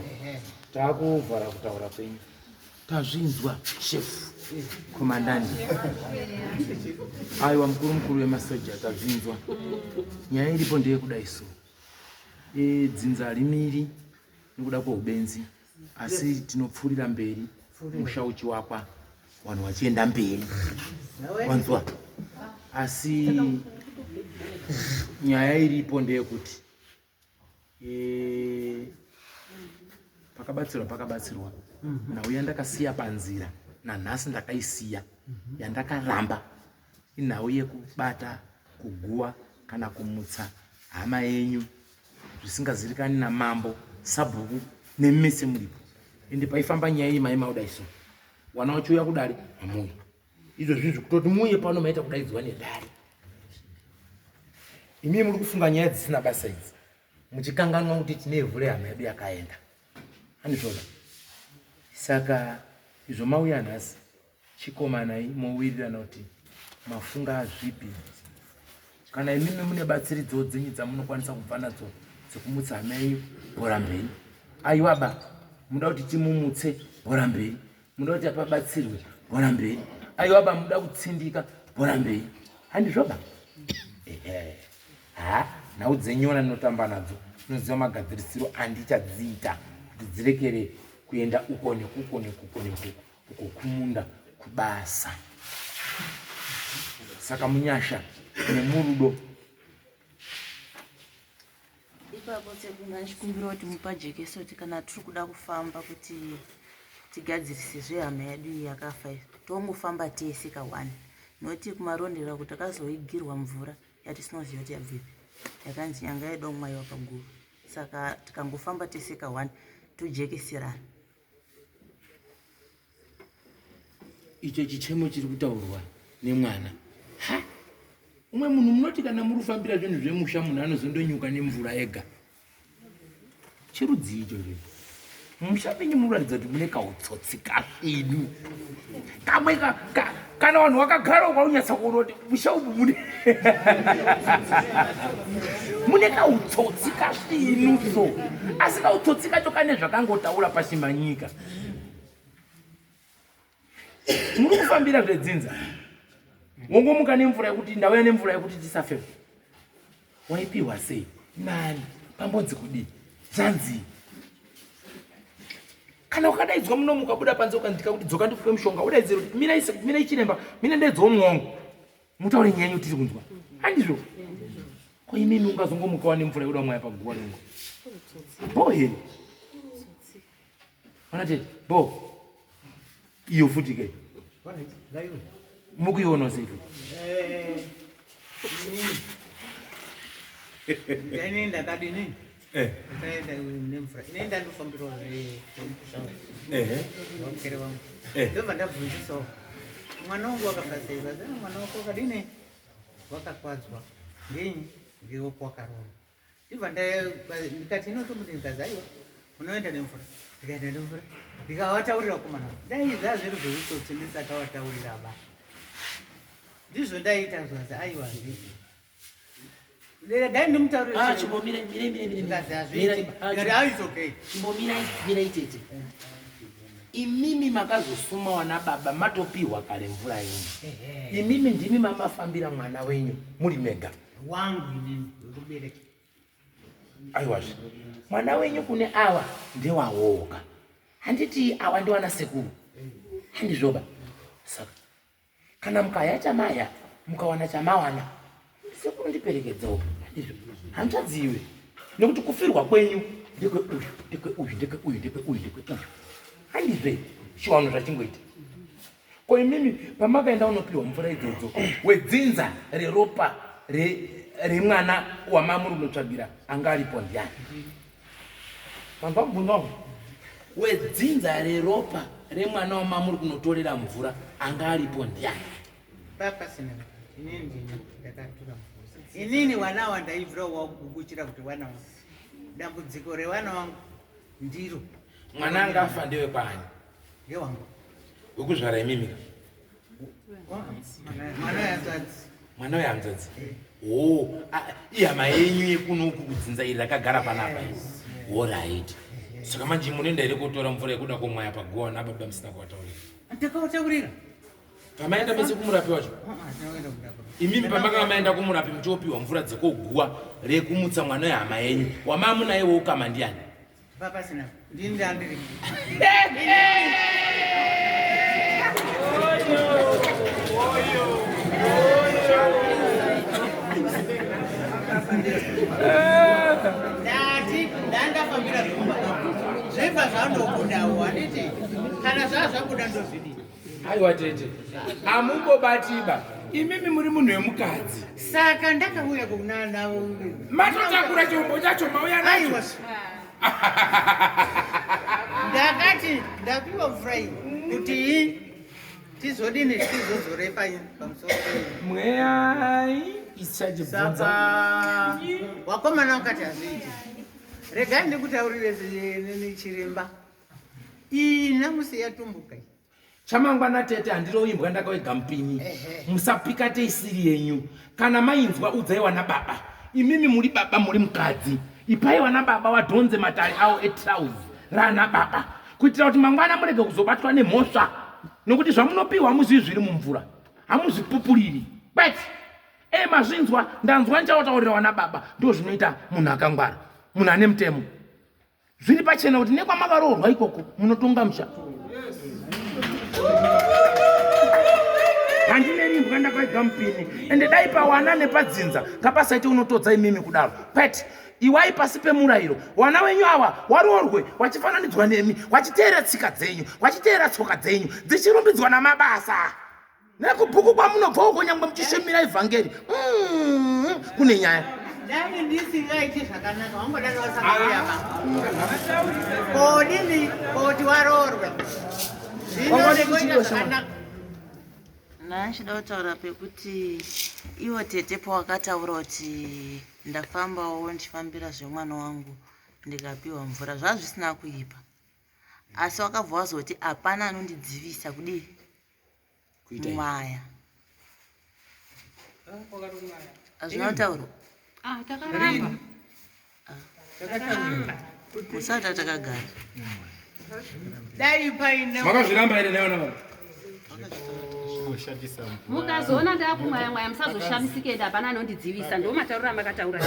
Taakuvhara kutaura kwenyu. Tazvinzwa chef komandani. Aiwa mukuru mukuru wemasoja tazvinzwa. Nyaya iripo ndeyekudai so. E, dzinza harimiri nekuda kweubenzi asi tinopfuurira mberi musha uchiwakwa vanhu vachienda mberi wanzwa asi nyaya iripo ndeyekuti e, pakabatsirwa pakabatsirwa nhau yandakasiya panzira nanhasi ndakaisiya yandakaramba inhau yekubata kuguwa kana kumutsa hama yenyu zvisingazirikani namambo sabhuku nemese muripo ende paifamba nyaya iyi maima kudai so wana wachiuya kudare hamuuyi izvo zvinhu zvekutoti muuye pano maita kudaidzwa nedare imii muri kufunga nyaya dzisina basa idzi muchikanganwa kuti tine ivhu rehama yedu yakaenda handizvona saka izvo mauya nhasi chikomanai mowirirana kuti mafunga zvipi kana imimi mune batsiridzo dzenyu dzamunokwanisa kubva nadzo dzekumutsa hama yenyu bhora mberi aiwa ba muda kuti timumutse bhora mberi muda kuti apabatsirwe bhora mberi aiwa ba muda kutsindika bhora mberi handizvo ba ehe ha nhau dzenyona ndinotamba nadzo ndinoziva magadzirisiro andichadziita kuti dzirekere kuenda uko nekuko nekuko nekuko uko kumunda kubasa saka munyasha nemurudo Ipapo sekuru ndichikumbira kuti mupajekese kuti kana tiri kuda kufamba kuti tigadzirise zvehama yedu iyi yakafa iyi tongofamba tese ka one noti kumarondera kuti takazoigirwa mvura yatisinoziva kuti yabvepi yakanzi nyanga yedu omwaiwa paguru saka tikangofamba tese ka one tojekeserana. Icho chichemo chiri kutaurwa nemwana ha umwe munhu munoti kana muri kufambira zvinhu zvemusha munhu anozondonyuka nemvura ega chirudzii icho zvinhu musha menyu munoratidza kuti mune kautsotsi kasvinu kamwe kana vanhu vakagara ukaunyatswa kuona kuti musha umu mune mune kautsotsi kasvinu so asi kautsotsi kacho kane zvakangotaura pashimanyika muri kufambira zvedzinza wongomuka nemvura yekuti ndauya nemvura yekuti tisafema waipiwa sei nani pambonzi kudii zvanzii kana ukadaidzwa munomu ukabuda panze ukandika kuti dzoka ndikupe mushonga udaidzira kuti mirai mirai chiremba mine ndaidzawo mwongo mutaure nyaya yenyu tiri kunzwa handizvo ko imimi ungazongomukawa nemvura yekuda mwaya paguwa nongo bo here ona tete bo iyo futi ke mukuiona sei futi Ini ndakadini? Ndakaenda nemvura. Ini ndandofambirawo Ehe. mukere wangu. Eh. Ndobva ndabvunzisawo. Mwana wangu wakafa sei? Vazana mwana wako wakadini? Wakakwadzwa. Ngenyi? Ndiwo kwakaroorwa. Ndibva ndikati inotomuti ndikazi aiwa unoenda nemvura. Ndikaenda nemvura. Ndikavataurira vakomana. Dai zvazviri zveutsotsi ndisakavataurira ba. Ndizvo ndaiita zvanzi aiwa handizvo. Regai ndimutaurire. Ah, chimbomira, mira, mira, mira. Ndikazi hazviiti. Mira, ah, Ndikati, ah, it's okay. Chimbomira, mira tete. Imimi makazosuma wana baba matopiwa kare mvura yenyu. Imimi ndimi mamafambira mwana wenyu muri mega. Wangu inini wekubereka. Aiwazve. Mwana wenyu kune awa ndewawoga. Handiti awa ndiwana sekuru. Handizvoba. Saka Kana mukaya chamaya mukawana chamawana sekuru ndiperekedzewo handizvo hanzvadzi iwe nekuti kufirwa kwenyu ndekwe uyu ndekwe uyu ndekwe uyu ndekwe uyu ndekwe uyu handizve chiwano zvachingoita ko imimi pamakaenda unopiwa mvura idzodzo wedzinza reropa remwana wamamuri unotsvagira anga aripo ndiani panzwa wedzinza reropa remwana wamamuri kunotorera mvura anga aripo ndiani inini wana wandaibvira wakugukuchira kuti wana wangu dambudziko rewana wangu ndiro mwana anga afa ndewekwaani ndewangu wekuzvara imimi mwana wehanzvadzi o ihama yenyu yekunoku kudzinza iri rakagara panapa orit saka manje munoenda here kotora mvura yekuda komwaya paguwa nababa musina kuvataurira ndakavataurira pamaenda mese kumurapi wacho imimi pamakanga maenda kumurapi muchiopiwa mvura dzekoguwa rekumutsa mwana wehama yenyu wamamunaye woukama ndiani Papasina. Ndini ndandiri. Ndati ndandafambira zvekumba kwangu. Zvebva zvandobudawo handiti kana zvaa zvabuda ndozvidii. Aiwa tete, amumbobatiba imimi muri munhu wemukadzi. Saka ndakauya kunana matotakura chombo chacho mauya nacho. Ndakati ndapiwa mvura iyi kuti tizodini tizozorepa pamusoro mweya isachibvunza. Saka wakomana wakati hazviiti. Regai ndikutaurire chiremba. Iyi nhamusi yatumbuka iyi. Chamangwana tete handirovi imbwa ndakawega mupinyi. Musapika teisiri yenyu. Kana mainzwa udzai wana baba. Imimi muri baba muri mukadzi. Ipai wana baba wadhonze matare awo etrouse rana baba. Kuitira kuti mangwana murege kuzobatwa nemhosva. Nokuti zvamunopiwa hamuzivi zviri mumvura. Hamuzvipupuriri. Kwete. E mazvinzwa ndanzwa ndichawataurira wana baba. Ndozvinoita munhu akangwara. Munhu ane mutemo. Zviri pachena kuti nekwamakaroorwa ikoko munotonga musha. Handine imbwa ndakaiga mupini ende dai pawana nepadzinza ngapasaite unotodza imimi kudaro kwete. Iwai pasi pemurayiro wana wenyu awa waroorwe wachifananidzwa nemi wachiteera tsika dzenyu wachiteera tsoka dzenyu dzichirumbidzwa namabasa. Nekubhuku kwamunobva uko nyangwe muchishumira ivhangeri mm, kune nyaya. Dai ndisingaiti zvakanaka wangodani wasakauya pa. Kodini koti waroorwe. Zvino ndikuita zvakanaka. Ndachida kutaura pekuti ivo tete pawakataura kuti ndafambawo ndichifambira zvemwana wangu ndikapiwa mvura zvazvisina kuipa asi wakabva wazoti hapana anondidzivisa kudii Mwaya. Hazvina kutaurwa. Ah, takaramba. Ah. Musati takagara. Dai paine. Makazviramba here nevana vavo? Mukazoona ndakumwaya mwaya musazoshamisike ende hapana anondidzivisa ndo matauriro amakataura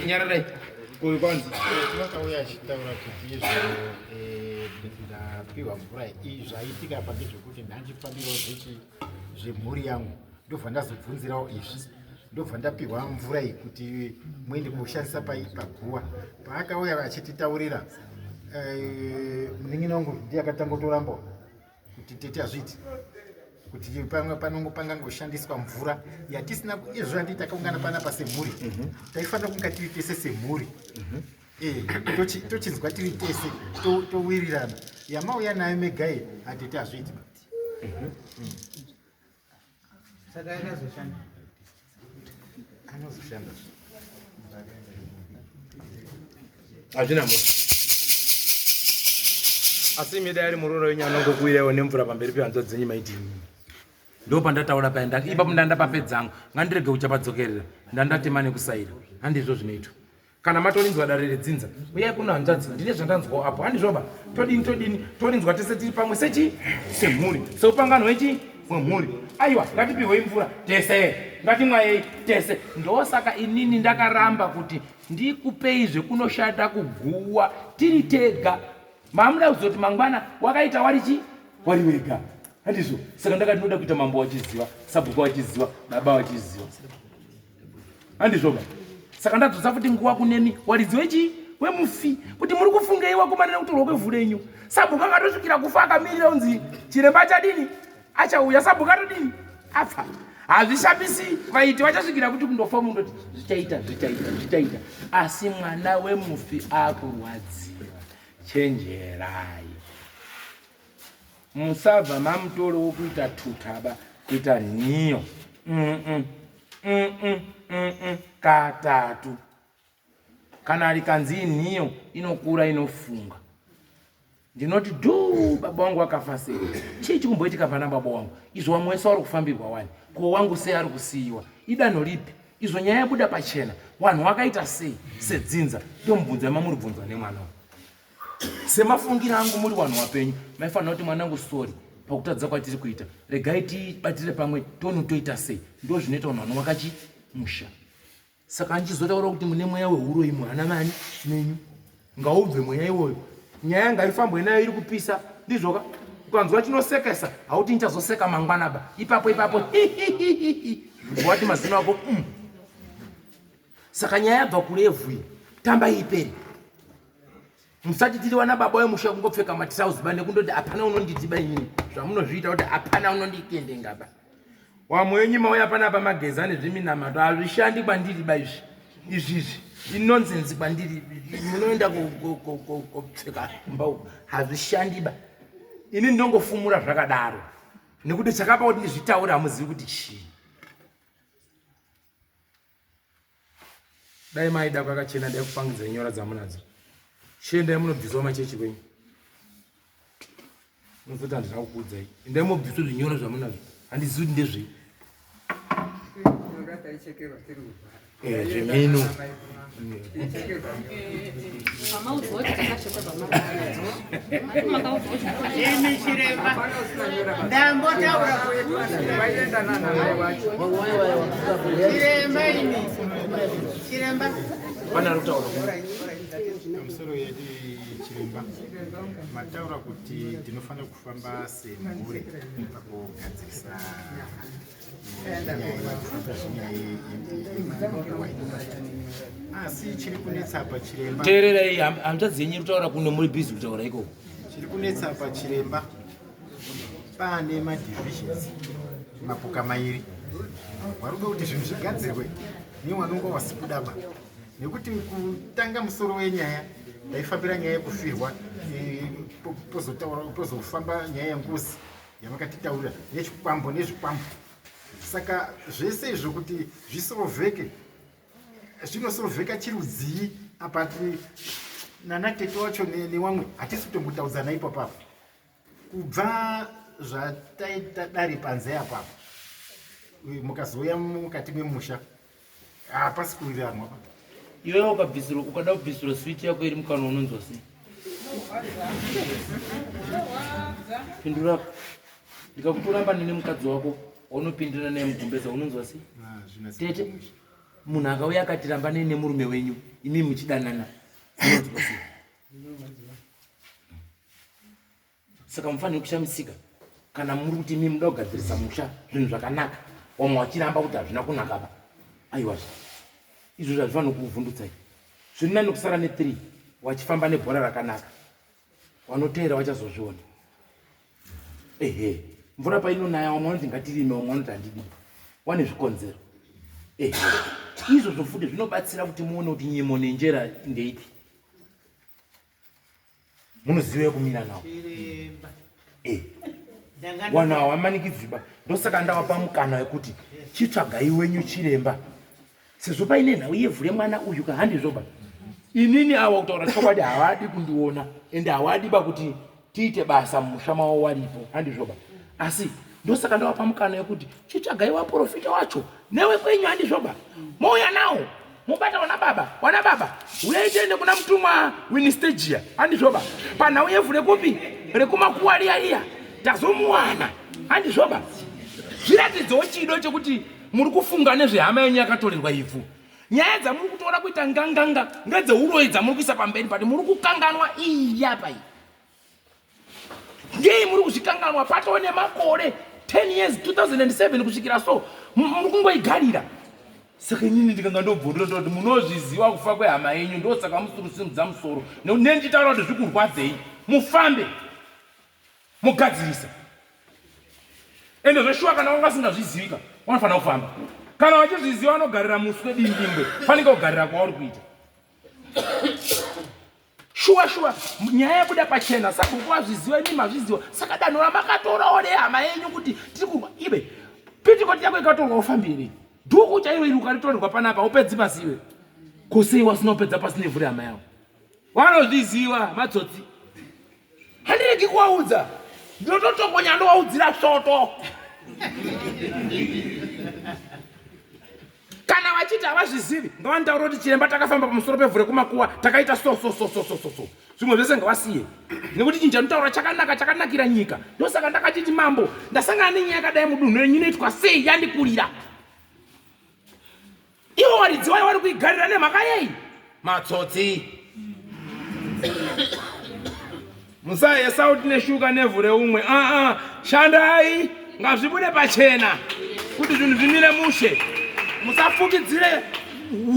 Nyararai. Uyu kwanzi. Vakauya achitaura kuti izvo eh, ndapiwa mvura iyi zvaitika apa ndezvekuti ndandichifambirawo zvechi zvemhuri yangu ndobva ndazobvunzirawo izvi ndobva ndapiwa mvura iyi kuti muende koshandisa pai paguwa paakauya achititaurira eh, munin'ina wangu ndiye akatanga kutoramba kuti tete hazviiti kuti pamwe panongo pangangoshandiswa mvura yatisina izvo handii takaungana panapa semhuri mhm. taifanira kunga tiri tese semhuri mhm. eh, tochinzwa tiri tese towirirana yamauya nayo megai hatete hazviiti mhm. Saka yakazoshanda. Anozoshanda. Hazvina mhosva. Asi imi dai ari muroora wenyu anongokuwiraiwo nemvura pamberi pehanzvadzi dzenyu maiti imimi. Ndopandataura paya ndati ipapo ndandapapedzangu ngandirege kuchapadzokerera ndandatema nekusaira handizvo zvinoitwa. Kana matorinzwa dare redzinza uyai kuno hanzvadzi ndine zvandanzwawo apo handizvoba todini todini torinzwa tese tiri pamwe sechi semhuri seupangano hwechi hwemhuri aiwa ngatipihwei mvura tese ngatimwayei tese ndosaka inini ndakaramba kuti ndikupei zvekunoshanda kuguwa tiri tega mamuda kuzoti mangwana wakaita wari chi Wari wega. Handizvo. Saka ndakati ndinoda kuita mambo wachiziva, sabhuku wachiziva, baba wachiziva. Handizvo ba. Saka ndadzosa futi nguva kunemi waridzi wechi wemufi kuti muri kufungei wakomana nekutorwa kwevhu renyu. Sabhuku akatosvikira kufa akamirira unzi chiremba achadini achauya sabhuku atodini afa. Hazvishamisi vaiti vachasvikira kuti kundofa mundoti zvichaita zvichaita zvichaita asi mwana wemufi akurwadziwa. Chenjerai. Musabva mamutoro wokuita tutaba kuita nhiyo. Mm -mm. Mm -mm. Mm -mm. Katatu. Kana rikanzi inhiyo inokura inofunga. Ndinoti dhuu baba wangu akafa sei? Chii chikumboitika pana baba wangu? Izvo vamwe wese vari kufambirwa wani. Ko wangu sei ari kusiyiwa? Idanho lipi? Izvo nyaya yabuda pachena. Wanhu wakaita sei sedzinza? Ndomubvunza mamuri bvunzwa nemwana wangu. Semafungiro angu muri wanhu wapenyu maifanira kuti mwanangu sorry pakutadza kwatiri kuita. Regai tibatire pamwe tonu toita sei? Ndozvinoita vanhu vanovaka musha. Saka andichizotaura kuti mune mweya wehuroyi muhana mani menyu. Ngaubve mweya iwoyo. Nyaya ngaifambwe nayo iri kupisa. Ndizvoka? Ukanzwa chinosekesa hauti ndichazoseka mangwana ba. Ipapo ipapo. Wati mazino ako. Saka nyaya yabva kurevhu iyi. Tamba ipere. Musati tiri wana baba wemusha kungopfeka matirauzi ba nekundoti hapana unonditiba inini. Zvamunozviita kuti hapana unondikendenga ba. Wamwe wenyu mauya panapa mageza nezviminamato hazvishandi kwandiri ba izvi. Izvi izvi inonsense kwandiri. Munoenda kopfeka kumba uko. Hazvishandi ba. Ini ndinongofumura zvakadaro. Nekuti chakapa kuti ndizvitaure hamuzivi kuti chii. Dai maida kwakachena dai kupangidza nyora dzamunadzo. Chiendai munobviswa machechi kwenyu. Munozoti handina kukuudzai. Endai mobviswa zvinyoro zvamunazvo. Handizivi kuti ndezvei. Eh, zvemino. Imi chiremba ndambotaura chiremba imi chiremba Pana ari kutaura. Pamusoro yedu chiremba mataura kuti tinofanira kufamba semhuri pakugadzirisa asi chiri kunetsa apa chiremba teererai hanzvadzi yenyu iri kutaura kuno muri busy kutaura ikoko chiri kunetsa apa chiremba pane madivisions mapoka mairi waruda kuti zvinhu zvigadzirwe newanonga wasikuda ba nekuti kutanga musoro wenyaya ndaifambira nyaya yekufirwa eh, pozofamba nyaya yengozi yamakatitaurira nechikwambo nezvikwambo saka zvese izvo kuti zvisorovheke zvinosorovheka chirudzii apa nana tete wacho newamwe hatisi kutombotaudzana ipapapo kubva zvataita dare panze apapo mukazouya mukati memusha hapasi kuwiranwa pa iwewe ukabvisirwa ukada kubvisirwa switi yako iri mukanwa unonzwa sei pindura ndikakutoramba nene mukadzi wako waunopindirana naye mugumbeza unonzwa sei ah, tete munhu akauya akati ramba nene murume wenyu imi muchidanana unonzwa sei Saka mufanire kushamisika kana muri kuti imi muda kugadzirisa musha zvinhu zvakanaka, wamwe wachiramba kuti hazvina kunaka ba. Aiwa zve izvo zvazvifanira kuvhundutsai. Zviri nani kusara ne3 wachifamba nebhora rakanaka, wanoteera wachazozviona. Ehe, mvura painonaya wamwe vanoti ngatirime, wamwe vanoti handidi, wane zvikonzero. Ehe, izvozvo futi zvinobatsira kuti muone kuti nyimo nenjera ndeipi. Munoziva yekumira nawo. Eh. Wanhu hawamanikidzwi ba. Ndosaka ndawapa mukana wekuti chitsvagai wenyu chiremba. Sezvo paine nhau yevhu remwana uyu ka handizvo ba. Inini awa kutaura chokwadi havadi kundiona ende havadi ba kuti tiite basa mumusha mavo waripo handizvo ba. Asi ndosaka ndawapa mukana wekuti chitsvagai waprofita wacho newe kwenyu handizvo ba. Mouya nawo mobata wana baba wana baba uyai tiende kuna mutumwa winistagia handizvoba panhau yevhu rekupi rekumakuwa riya riya tazomuwana handizvoba zviratidzewo chido chekuti muri kufunga nezvehama yenyu yakatorerwa ivhu nyaya dzamuri kutora kuita nganganga ngedzeuroyi dzamuri kuisa pamberi pati muri kukanganwa iyi yapa iyi. Ngei muri kuzvikanganwa patoo nemakore 10 years 2007 kusvikira so muri kungoigarira. Saka inini ndikanga ndobvundira ndoti munozviziva kufa kwehama yenyu ndosaka musiri kusimudza musoro nekuti nendichitaura kuti zvikurwadzei mufambe mugadzirisa. Ende zveshuwa kana wanga usingazvizivika wanofanira kufamba. Kana wachizviziva wanogarira muswe dindingwe fanike kugarira kwauri kuita. Shuwa shuwa nyaya yabuda pachena sabhuku vazviziva imi mazviziva saka danho ramakatorawo rehama yenyu kuti tiri kurwa ibe pitikoti yako ikatorwa ufambi here dhuku chairo iri ukaritorerwa panapa upedzi pasi iwe ko sei wasina kupedza pasi nevhu rehama yavo vanozviziva matsotsi handiregi kuwaudza ndinototokonya ndowaudzira svoto kana vachiti havazvizivi ngavanditaura kuti chiremba takafamba pamusoro pevhu rekumakuwa takaita so so so so so so so zvimwe zvese ngavasiye nekuti chinhu chanditaura chakanaka chakanakira nyika ndosaka ndakachiti mambo ndasangana nenyaya yakadai mudunhu renyu inoitwa sei yandikurira ivo varidzi vayo vari kuigarira nemhaka yei matsotsi Musaye sauti neshuka nevhu reumwe. Ah ah, shandai ngazvibude pachena kuti zvinhu zvimire mushe. Musafukidzire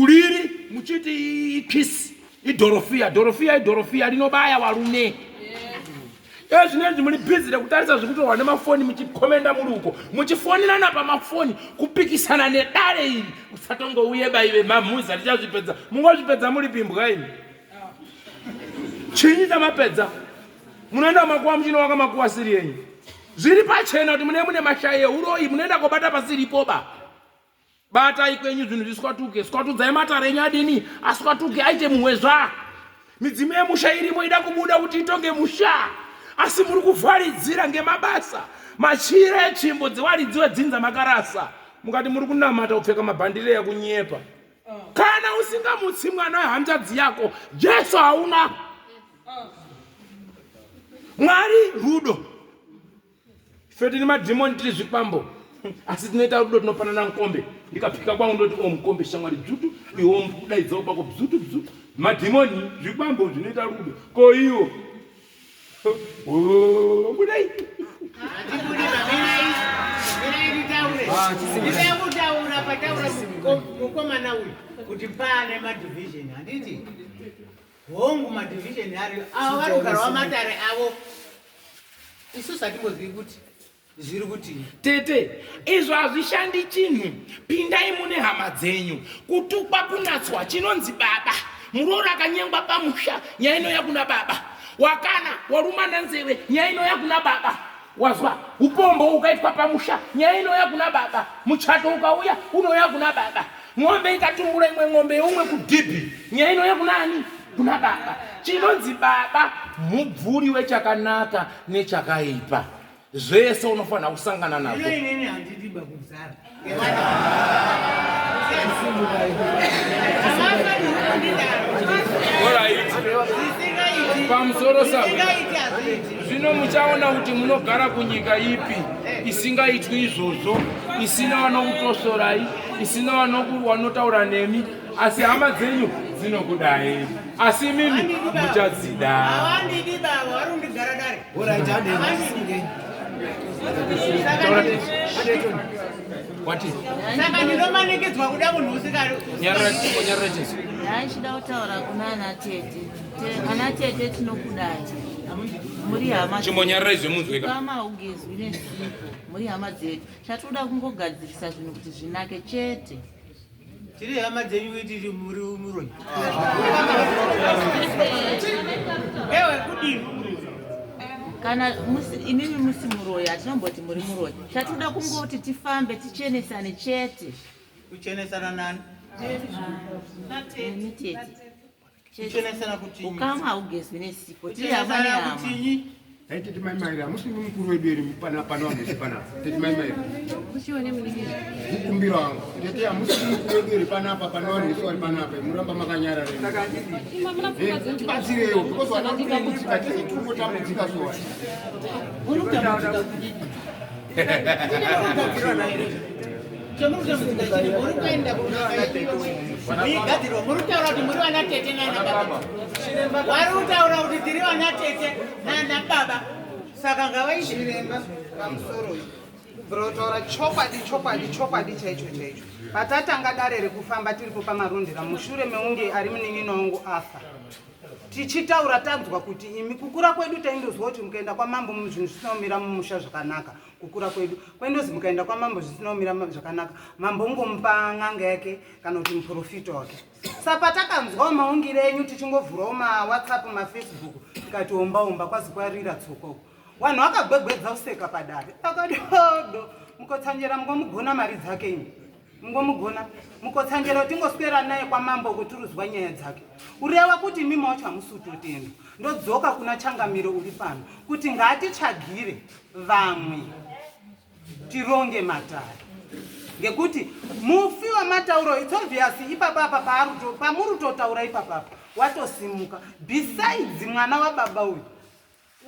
uriri muchiti ipisi idhorofiya dhorofiya idhorofiya rinobaya warume. Ezvinezvi muri bhizi rekutarisa zviri kutorwa nemafoni muchikomenda muri uko muchifonirana pamafoni kupikisana nedare iri usatongouye baive mamhuza tichazvipedza mungozvipedza muri pimbwa imi. Chinyi chamapedza? Munoenda makuwa muchinovaka makuwa siri yenyu. Zviri pachena kuti mune mune mashayi euroyi munoenda kobata pasiripo ba. Batai kwenyu zvinhu zviswatuke. Swatudzai matare enyu adini aswatuke aite muhwezva. Midzimu yemusha irimo ida kubuda kuti itonge musha. Asi muri kuvharidzira ngemabasa. Machira etsvimbo dzewaridzi wedzinza makarasa. Mukati muri kunamata kupfeka mabhandireya kunyepa. Kana usingamutsi mwana wehanzvadzi yako, Jesu hauna. Mwari rudo. Ife tine madhimoni tiri zvikwambo. Asi tinoita rudo tinopanana mukombe. Ndikapika kwangu ndoti o mukombe shamwari dzvutu, iwo kudaidzawo kwako bzutu bzutu. Madhimoni zvikwambo zvinoita rudo. Ko iwo Budai. Ndida kutaura pataura mukomana uyu kuti pane madivision handiti hongu madivision ariyo avo vari kugara wamatare avo isusu hatimbozivi kuti zviri kuti tete izvo hazvishandi chinhu pindai mune hama dzenyu kutukwa kunatswa chinonzi baba muroora akanyengwa pamusha nyaya inouya kuna baba wakana warumana nzeve nyaya inouya kuna baba wazwa upombo ukaitwa pamusha nyaya inouya kuna baba muchato ukauya unouya kuna baba ng'ombe ikatumbura imwe ng'ombe yeumwe kudhibhi nyaya inouya kuna ani kuna baba chinonzi baba mubvuri wechakanaka nechakaipa zvese unofanira kusangana nazvo inini handidi bakuzara pamusoro sa zvino muchaona kuti munogara kunyika ipi isingaitwi izvozvo isina vanokutosorai isina vanotaura nemi asi hama dzenyu dzinokudai asi imimi muchadzida Havandidi baba, vari kundigara dare. Saka ndinomanikidzwa kuda munhu usingari. Ndaichida kutaura kuna ana tete. Ana tete tinokudai. Muri hama. Chimbonyararai zvemunzwe ka. Kama haugezwi nesipo. Muri hama dzedu. Chatoda kungogadzirisa zvinhu kuti zvinake chete. Tiri hama dzenyu kuti muri muroyi. Ewe kudini? Kana musi, imimi musi muroyi hatinomboti muri muroyi. Chatoda kungoti tifambe tichenesane chete. Kuchenesana nani? Nemi tete. Kuchenesana kutinyi? Ukama haugezwi nesipo. Tiri hama nehama. Kutinyi? Dai tete mai Mairi hamusi mukuru wedu here pana pano hamusi panapa tete mai Mairi mukumbiro wangu tete hamusi mukuru wedu here panapa pano vanhu vese vari panapa muramba makanyarara eh, tibatsireiwo because vana kutambudzika tese tiri kungotambudzika so Uri kutambudzika kudini? Muri kuenda kunogadzirwa muri kutaura kuti muri vana tete nana baba. Vari kutaura kuti tiri vana tete nana baba. Saka ngavaite Chiremba pamusoro kubvira kutaura chokwadi chokwadi chokwadi chaicho chaicho. Patatanga dare rekufamba tiripo pamarondera mushure meunge ari munin'ina wangu afa. Tichitaura tanzwa kuti imi kukura kwedu taindozwa kuti mukaenda kwamambo zvinhu zvisina kumira mumusha zvakanaka kukura kwedu kwaindozi mukaenda kwamambo zvisina kumira zvakanaka mambo ungomupa n'anga yake kana kuti muprofita wake. Sa patakanzwawo maungire enyu tichingovhurawo mawhatsapp mafacebook tikati omba omba kwazi kwarira tsokoko vanhu vakagwegwedza kuseka padare akadodo mukotsanjera mungomugona mari dzake imi mungomugona mukotsanjera tingoswera naye kwamambo kuturuzwa nyaya dzake urewa kuti imi mawacho hamusutotendo ndodzoka kuna changamire uri pano kuti ngatitsvagire vamwe tironge matare ngekuti mufi wamatauro it's obvious ipapa apa pamuri kutotaura ipapa apa watosimuka besides mwana wababa uyu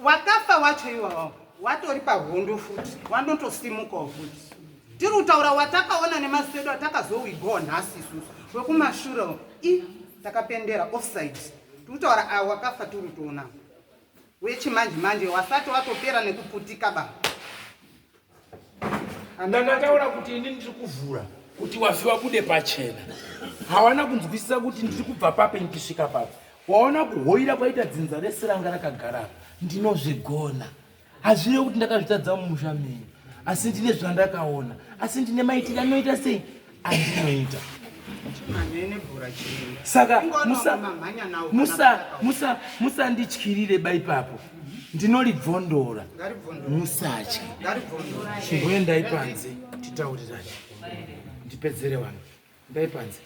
wakafa wacho iwawawo watori pahondo futi wanotosimukawo futi tiri kutaura watakaona nemaziso edu atakazowigwawo nhasi isusu wekumashure i takapendera offside tiri kutaura awo wakafa tiri kutoona wechimanje manje wasati watopera nekuputika ba Ndakataura kuti ini ndiri kuvhura kuti wafi wabude pachena. Hawana kunzwisisa kuti ndiri kubva papi ndichisvika papi. Waona kuhoira kwaita dzinza rese ranga rakagara apa. Ndinozvigona. Hazvirevi kuti ndakazvitadza mumusha menyu. Asi ndine zvandakaona. Asi ndine maitiro anoita sei? Andinoita. Saka musandityirire ba ipapo. Ndinolibvondora. Musatye. Chimboendai panze titaurirane. Ndipedzere vanhu. Ndai panze.